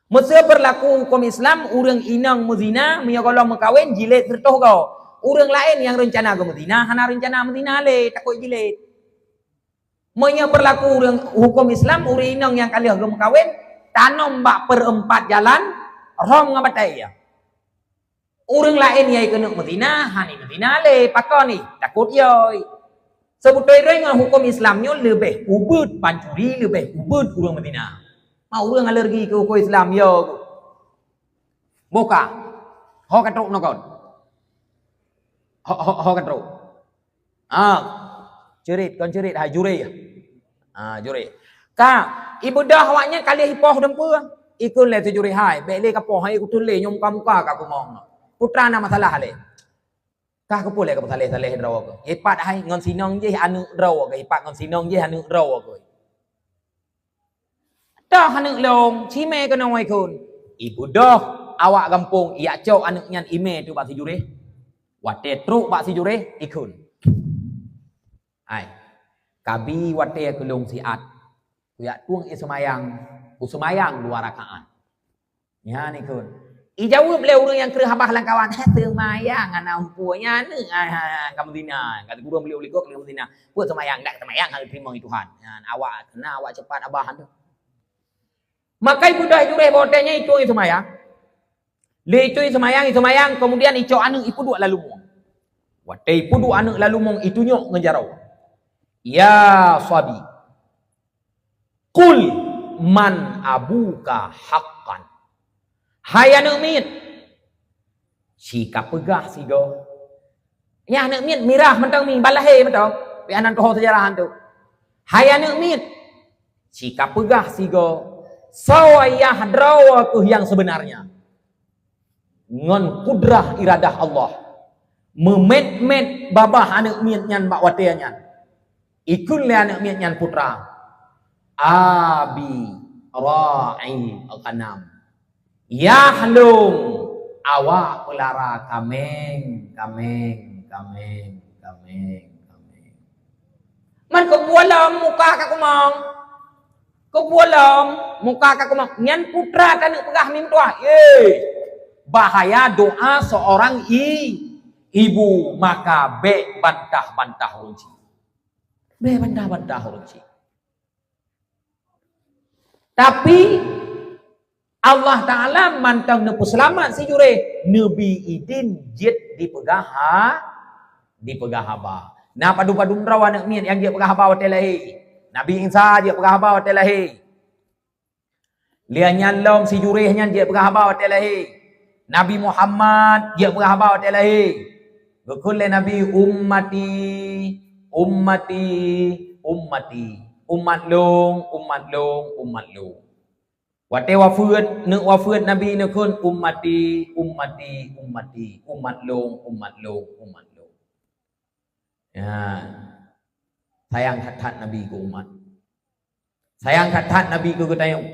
Meuseu beurlaku huköm Islam, ureuëng inong meuzina, meunyoe gohlom meukawen, jilét sireutôh goe. Ureuëng laén nyang reuncana geumeuzina, hana reuncana meuzina lé, takot jilét. Meunyoe beurlaku ureuëng huköm Islam, ureuëng inong nyang ka lheueh geumeukawen, tanom bak peureumpat jalan, rhom ngon batée. Ureuëng laén nyang keuneuk meuzina, hana meuzina lé, pakon ih, takot yoi. Seubeutôi droe ngon huköm Islam nyoe leubeh ubeuet pancuri, leubeh ubeuet ureuëng meuzina. Ma ureuëng alergi keu huköm Islam, yo. Boh ka. Ho ka trok nokon. Ho, ho, ho ka trok. Ah, ceurit, kon ceurit, hai Juréh. Ah, Juréh. Ka, ibeudôh awaknyan ka lheueh ipoh dum peue. Ikheun lé si Juréh, "Hai, bék lé kapoh, hai kuteun lé nyoe muka-muka ka kumong. Putra na masalah lé." Ka keupeue lé kapeusaléh-saléh droe keuh. Ipat hai ngon sinong jih aneuk droe keuh, ipat ngon sinong jih aneuk droe keuh. Toh aneuk lôn, cimé keunoe ikheun. Ibeudôh awak gampông ijak cok aneuk nyan imé teuk bak si Juréh. Watée trok bak si Juréh, ikheun. Hai, kabi watée keu lôn siat, kujak tueng ie seumayang, kuseumayang dua rakaat. Nyan ikheun. Ijaweueb lé ureuëng nyang kreueh babah lam kawan, "Heh, seumayang hana muphom, nyan aneuk, ah, ah, ah, ka meuzina." Kata gurèe beliau likot, ka meuzina. "Peue seumayang? Dak seumayang hana teurimong lé Tuhan." Nyan awak na, awak cepat babah tu. Maka ibeudôh juréh bak watèe nyan, itu seumayang. Lé itu seumayang, seumayang, kemudian icok aneuk ipeuduek lam leumo. Watèe ipeuduek aneuk lam leumo, itunyok ngon jaroe, "Ya sabi, qul man abuka haqqan." Hai aneuk miet, ci kapeugah sigoe. Nyan aneuk miet mirah mantong, mi ban lahé mantong. Pih aneuk tuho seujarah tu. Hai aneuk miet, ci kapeugah sigoe, soe ayah droe keuh nyang seubeunarnya. Ngon kudrah iradah Allah, meumèt-mèt babah aneuk miet nyan bak watèe nyan. Ikheun lé aneuk miet nyan putra, "Abi ra'il ghanam." Yah lôn awak peulara kaméng, kaméng, kaméng, kaméng, kaméng. Man keubuah lom muka ka kumong. Keubuah lom muka ka kumong. Nyan putra taneuk peugah meutuah. Eh, bahaya doa seorang i-, ibu, maka bèk bantah-bantah ureuëng cit. Bèk bantah-bantah ureuëng cit. Tapi Allah Taala mantong neupeuseulamat si juréh, neubi idin jeuet dipeugah ha-, dipeugah haba. Na padum-padum droe aneuk miet nyang jeuet peugah haba watèe lahé. Nabi Isa jeuet peugah haba watèe lahé. Lheueh nyan lom si juréh nyan jeuet peugah haba watèe lahé. Nabi Muhammad jeuet peugah haba watèe lahé. Geukheun lé Nabi, "Ummati, ummati, ummati." Umat lôn, umat lôn, umat lôn. Watèe wafeuet, neuk wafeuet Nabi neukheun, "Ummati, ummati, ummati." Umat lôn, umat lôn, umat lôn. Ya. Sayang that-that Nabi keu umat. Sayang that-that Nabi keu geutanyoe.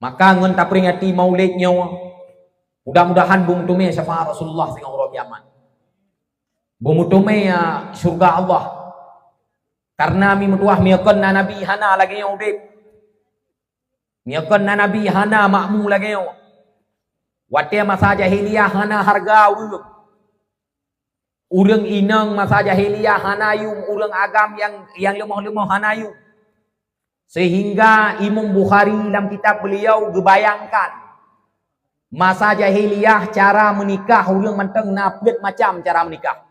Maka ngon taperingati Maulid nyoe, mudah-mudahan beumeuteumé syafaat Rasulullah singoh uroe kiamat. Beumeuteumé, ya, syeuruga Allah. Karena mi meutuah, meunyo kon na Nabi hana lagèe nyoe udép. Meunyo kon na Nabi hana makmu lagèe nyoe. Watèe masa jahiliyah hana hareuga ureuëng. Ureuëng inong masa jahiliyah hana yum, ureuëng agam nyang, nyang leumoh-leumoh hana yum. Sehingga Imam Bukhari lam kitab beliau geubayangkan, masa jahiliyah cara meunikah ureuëng mantong na peuet macam cara meunikah.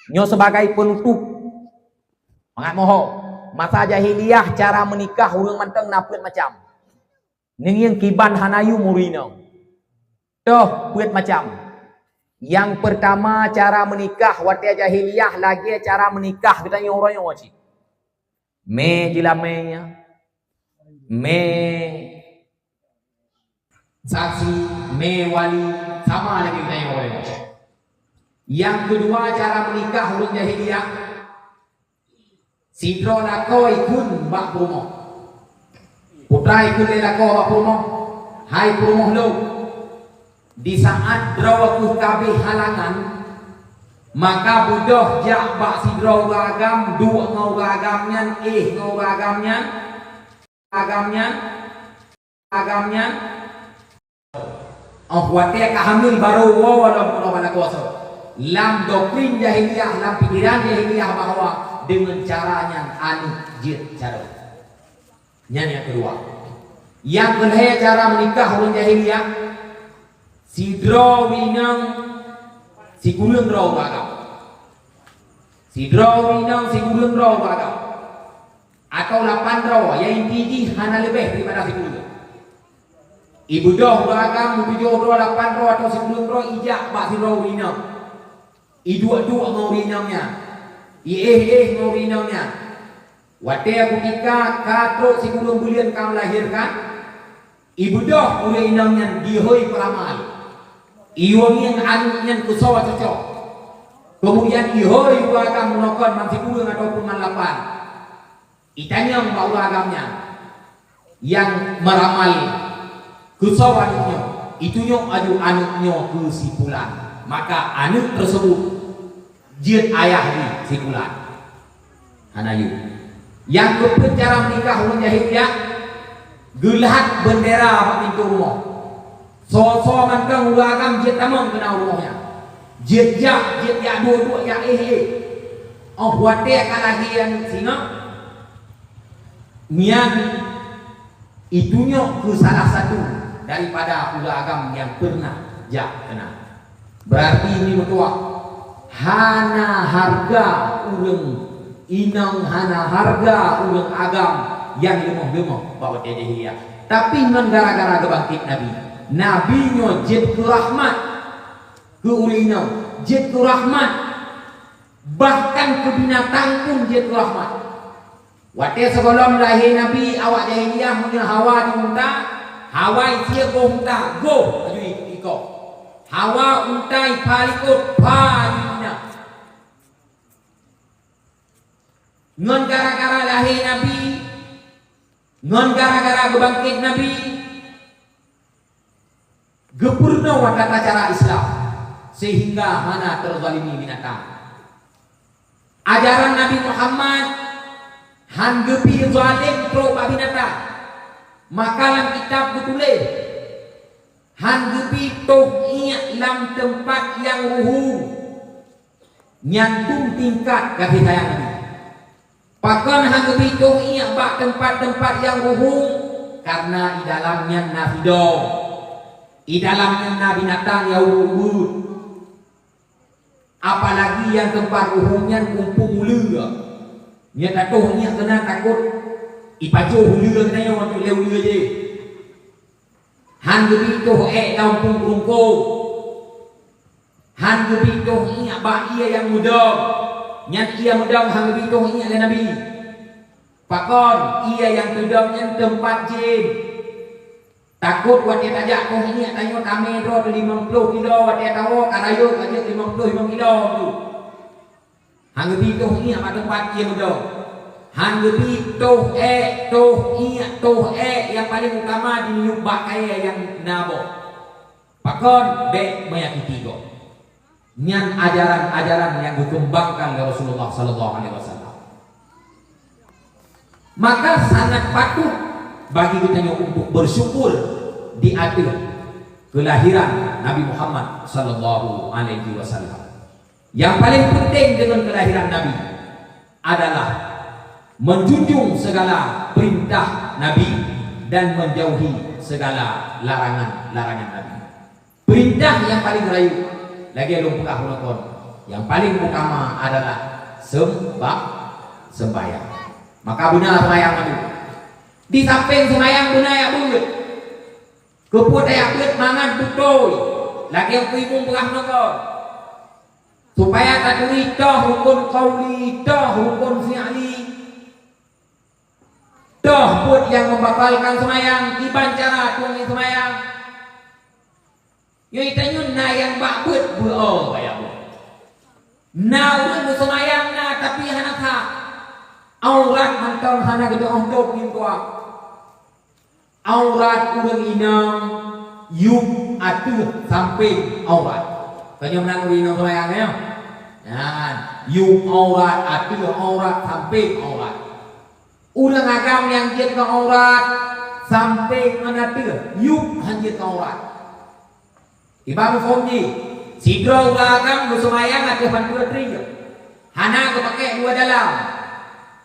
Nyoe sebagai penutup. Mangat moho, masa jahiliyah cara meunikah ureuëng mantong na peuet macam. Ngieng-ngieng kiban hana yum ureuëng inong. Toh, peuet macam. Nyang peurtama, cara meunikah watèe jahiliyah lagèe cara meunikah geutanyoe uroe nyoe cit. Mé jilamé nyan. Mé saksi, mé wali, sama lagèe geutanyoe uroe nyoe cit. Nyang keudua, cara meunikah ureuëng jahiliyah. Sidroe lakoe ikheun bak peurumoh. Putra ikheun lé lakoe bak peurumoh, "Hai peurumoh lôn, di saat droe keuh ka abéh halangan, maka beudôh jak bak sidroe ureuëng agam, duek ngon ureuëng agam nyan, éh ngon ureuëng agam nyan, agam nyan, agam nyan." Óh watèe ka hamil barô woe lom keunoe bak lakoe soe. Lam doktrin jahiliyah, lam pikiran jahiliyah bahwa deungon cara nyan aneuk jeuet jaroe. Nyan nyang keudua. Nyang keulhèe cara meunikah ureuëng jahiliyah, sidroe ureuëng inong sikureueng droe ureuëng agam. Sidroe ureuëng inong sikureueng droe ureuëng agam. Atawa lapan droe, nyang inti jih hana leubeh daripada sikureueng. Ibeudôh ureuëng agam meutujoh droe, lapan droe atawa sikureueng droe ijak bak sidroe ureuëng inong. Iduek-duek ngon ureuëng inong nyan. Iéh-éh ngon ureuëng inong nyan. Watèe kutika ka trok sikureueng buleuen ka melahirkan, ibeudôh ureuëng inong nyan jihôi peuramal. Iwangieng aneuk nyan keusoe cocok. Keumudian ihôi ureuëng agam meunoe kon man sikureueng ataupun man lapan. Itanyong bak ureuëng agam nyan nyang meuramal keusoe aneuk nyoe, itunyok aju aneuk nyoe keu si pulan, maka aneuk teuseubut jeuet ayah jih si pulan. Hana yum. Nyang keupeuet cara meunikah ureuëng jahiliyah, geulhat beundera bak pintoe rumoh. Soe-soe mantong ureuëng agam jeuet tamong keunan rumoh nyan. Jeuet jak, jeuet jak duek-duek jak éh-éh. Óh watée ka lahé aneuëk singoh, nyan itunyok keu salah satu daripada ureuëng agam nyang peureunah jak keunan. Beurarti ini meutuah hana hareuga ureuëng inong, hana hareuga ureuëng agam nyang leumoh-leumoh bak watée jahiliyah. Tapi ngon gara-gara geubangkét Nabi, Nabi nyoe jeuet keu rahmat keu ureuëng inong, jeuet keu rahmat, bahkan keu binatang pun jeuet keu rahmat. Watée sigohlom lahé Nabi, awak jahiliyah meunyoe hawa di unta, hawa isiek goh unta, goh laju i-, iko. Hawa unta ipha likot, pha laju ina. Ngon gara-gara lahé Nabi, ngon gara-gara geubangkét Nabi, geupeurunoe tata cara Islam sehingga hana teuzalimi binatang. Ajaran Nabi Muhammad han geubri zalim trok bak binatang. Maka lam kitab geutuléh, han geubri toh iék lam teumpat nyang ruhueng. Nyan dum tingkat kasih sayang Nabi. Pakon han geubri toh iék bak teumpat-teumpat nyang ruhueng? Karena i dalam nyan na sidong. I dalam nyan na binatang nyang ubeut-ubeut. Apalagi nyang teumpat ruhueng nyan kumpung uleue. Nyan tatoh iék keunan takot ipajoh uleue keunan nyoe lé uleue jih. Han geubri toh ék lam umpung keurungkong. Han geubri toh iék bak ié nyang meudong. Nyan ié meudong han geubri toh iék lé Nabi. Pakon? Ié nyang teudong nyan teumpat jén. Takot watée tajak toh iék tanyoe tamé droe teuh limong ploh kilo, watée tawoe ka rayeuk ka jeuet limong ploh limong kilo tu. Han geubri toh iék bak teumpat ié meudong. Han geubri toh ék, toh iék, toh ék nyang paleng utama dimiyueb bak kayée nyang na boh. Pakon? Bék meuyakiti gob. Nyan ajaran-ajaran nyang geukeumbangkan lé Rasulullah sallallahu alaihi wasallam. Maka sangat patut bagi geutanyoe untuk bersyukur di ateueh kelahiran Nabi Muhammad sallallahu alaihi wasallam. Yang paling penting dengan kelahiran Nabi adalah menjunjung segala perintah Nabi dan menjauhi segala larangan-larangan Nabi. Peurintah nyang paleng rayeuk, lagée lôn peugah uroe kon, nyang paleng utama adalah seumba-, seumbahyang. Maka beuna seumbahyang nyan. Di sampéng seumbahyang beuna jak beuet. Keupeue tajak beuet? Mangat beutôi, lagée Teungku Imum peugah uroe kon. Supaya taturi toh rukon qauli, toh rukon fi'li. Toh buet nyang membatalkan seumayang, kiban cara tueng seumayang. Nyoe tanyoe na nyang bak beuet beu-o baya beuet. Na ureuëng beuseumayang na, tapi hana sah. Aurat mantong hana geuteuôh dôk ngon kuah. Aurat ureuëng inong yup ateueh sampéng aurat. Tanyoe meunan ureuëng inong seumayang nyoe. Nyan, yup aurat, ateueh aurat, sampéng aurat. Ureuëng agam nyang jeuet keu aurat sampéng ngon ateueh, yup han jeuet keu aurat. Iban muphom jih, sidroe ureuëng agam beuseumayang ateueh pantoe trieng, hana geupakék luwa dalam.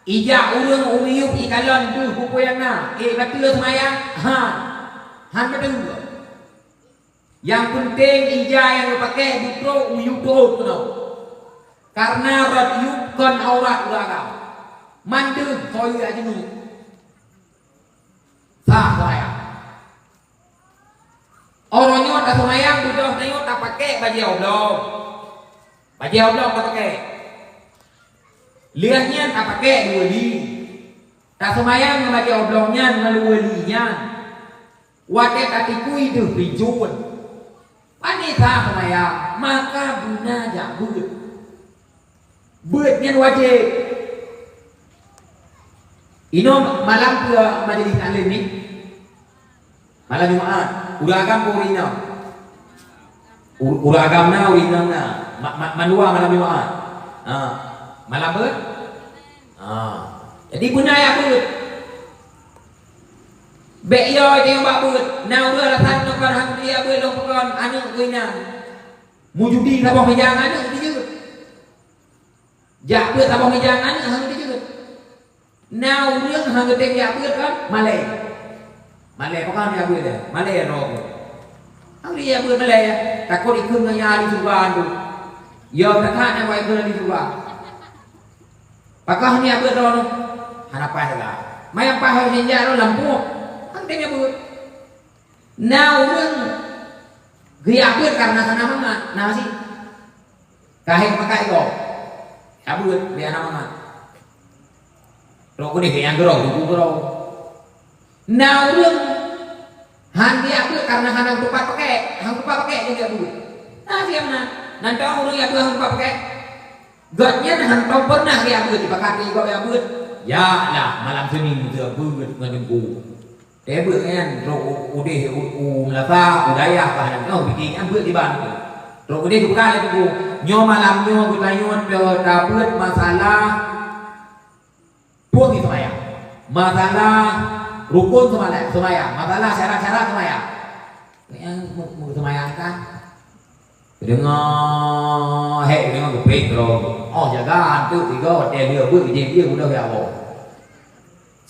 Ijak ureuëng u miyup ikalon deuh bukôi nyang na, ék bateue seumayang? Han, han bateue. Nyang peunteng ija nyang geupakék beutrok u yup teuôt keunoe. Kareuna rot yup kon aurat ureuëng agam. Mandum soe jak jeunup. Sah seumayang. Uroe nyoe taseumayang beudôh tanyoe tapakék bajée oblong. Bajée oblong tapakék. Lheueh nyan tapakék luweue li. Taseumayang ngon bajée oblong nyan ngon luweue li nyan. Watée tatikui deuh pincon, pane sah seumayang, maka beuna jak beuet. Beuet nyan wajéb. Inoe malam peue majelis taklim ni? Malam Jumaat. Ureuëng agam peue ureuëng inong? U-, ureuëng agam na, ureuëng inong na. Ma-, ma-, mandua malam Jumaat. Ha. Malam peue? Ha. Jadi beuna jak beuet. Bèk yo teuh bak beuet. Na ureueng alasan nyoe kon han geujak beuet lôn pakon, aneuk geuh inan. Meujudi saboh meuja ngon aneuk jijeuet. Jak beuet saboh meuja ngon aneuk han geujeuet. Na ureueng han geutem jak beuet kon, malèe. Malèe pakon jak beuet, malèe droe. Han geujak beuet malèe, takot ikheun ngon nyang ahli syeuruga tu. Yo, takot nyan bak ikheun ahli syeuruga. Pakon jak beuet droe, hana paih teuka. Manyang paih sinjak droe lam puôh, han geutem jak beuet. Na ureueng geujak beuet kareuna hana mangat, na cit. Ka hék pakai gob, jak beuet, bèk hana mangat. Trok keudeh bèk nyang keudroe, teungku keudroe. Na ureueng han geujak beuet kareuna hana teumpat pakèk, han teumpat pakèk, jadi jak beuet. Na siat meunan, nan tông ureueng jak beuet han teumpat pakèk. Gobnyan hántom peureunah geujak beuet, jipakat lé gob jak beuet. Jak lah, malam Senin jak beuet ngon teungku. Teuh beuet nyan, trok u-, udeh u, u meulasa, u dayah bah nyan, oh, pike nyan beuet diban tu. Trok udeh geupeugah lé teungku, nyoe malam nyoe geutanyoe ta-, tabeuet masalah peue seumayang. Masalah rukon seumayang, seumayang. Masalah syarat-syarat seumayang. Nyang meu-, meu-, seumayang kan? Deungoe, hék, deungoe geupéh droe. Oh, jaga hantu tiga, watèe lheueh beuet, jih dia udah ya Allah.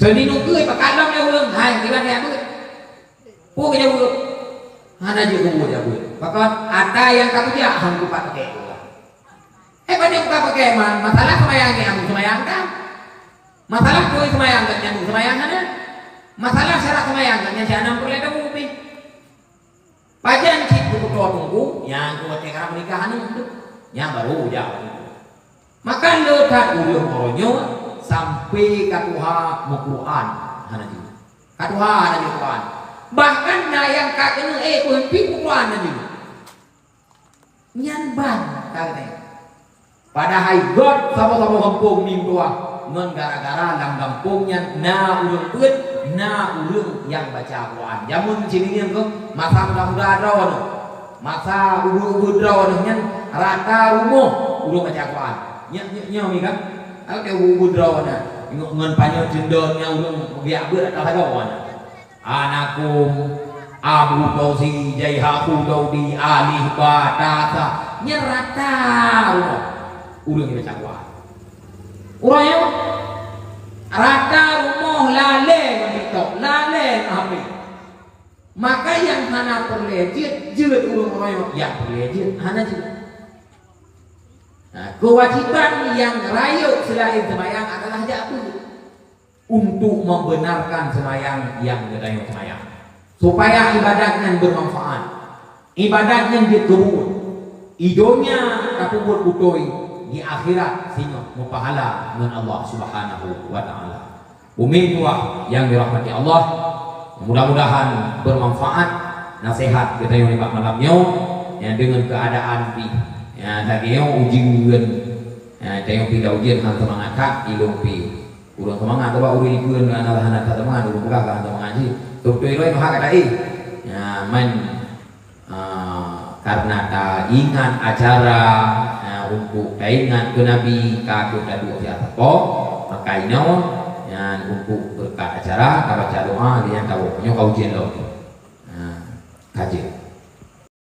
Seudinoe keu pakat lom lé ureueng, hai, kiban ya beuet. Peue keu jak beuet? Hana jeuet keu beuet jak beuet. Pakon ata nyang ka kujak han kupat pakèk. Eh, pane kupat pakèk man, masalah seumayang nyan seumayang kan? Masalah peue seumayang kan nyan seumayang hana? Masalah syarat seumayang kan nyan syarat enam puluh lima pih. Pajan cit beukuto teungku, nyang watèe ka meunikah aneuk tu, nyang barô jak. Maka le that ureueng uroe nyoe sampoe ka tuha meuquran hana jeuet. Ka tuha hana jeuet Quran. Bahkan na nyang ka keuneuk, eh, peuheuti meuquran hana jeuet. Nyan ban ka keuneuk. Padahai göt saboh-saboh gampông meutuah ngon gara-gara lam gampông nyan na ureueng peuet, na ureueng nyang baca Quran. Jameun sineuk nyan keuh masa muda-muda droeneuh, masa ubeuet-ubeuet droeneuh nyan rata rumoh ureueng baca Quran. Nyoe, nyoe, nyoe mi kan? Ada ubeuet-ubeuet droeneuh ngon, ngon panyöt ceundon nyang ureueng geujak beuet rata sagoe nyan. Anakum, Abu Fauzi, Jaihaku, Daudi, Alif, Ba, Ta, Sa. Nyan rata rumoh ureueng nyang baca Quran. Uroe nyoe rata rumoh lalè ngon TikTok, lalè ngon H P. Maka nyang hana peureulèe jeuet, jeuet ureueng uroe nyoe, nyang peureulèe jeuet hana jeuet. Nah, keuwajiban nyang rayeuk seulaén seumayang adalah jak beuet. Untuk membenarkan seumayang nyang geutanyoe seumayang, supaya ibadat nyan bermanfaat, ibadat nyan jeuet keu buet, i donya tapeubuet beutôi, di akhirat singoh meupahala ngon Allah Subhanahu wa Ta'ala. Umieng tuah nyang dirahmati Allah, mudah-mudahan bermanfaat naseuhat geutanyoe nibak malam nyoe, nyang deungon keuadaan pih, nyang lagèe nyoe ujeuen, nyang tanyoe pih dak ujeuen han seumangat that, ilôn pih. Ureueng seumangat, coba ureueng ikheun hana, hana that seumangat, ureueng peugah ka han seumangat jih. Beutôi-beutôi droe meuhat kata, eh. Ya, man, ah, karena taingat acara, ya, untuk taingat keu Nabi, ka keu taduek di atas po, maka inoe, ya, untuk beureukat acara, tabaca doa, lé nyan tawoe. Nyoe ka ujeuen lom. Ya, ka jeuet.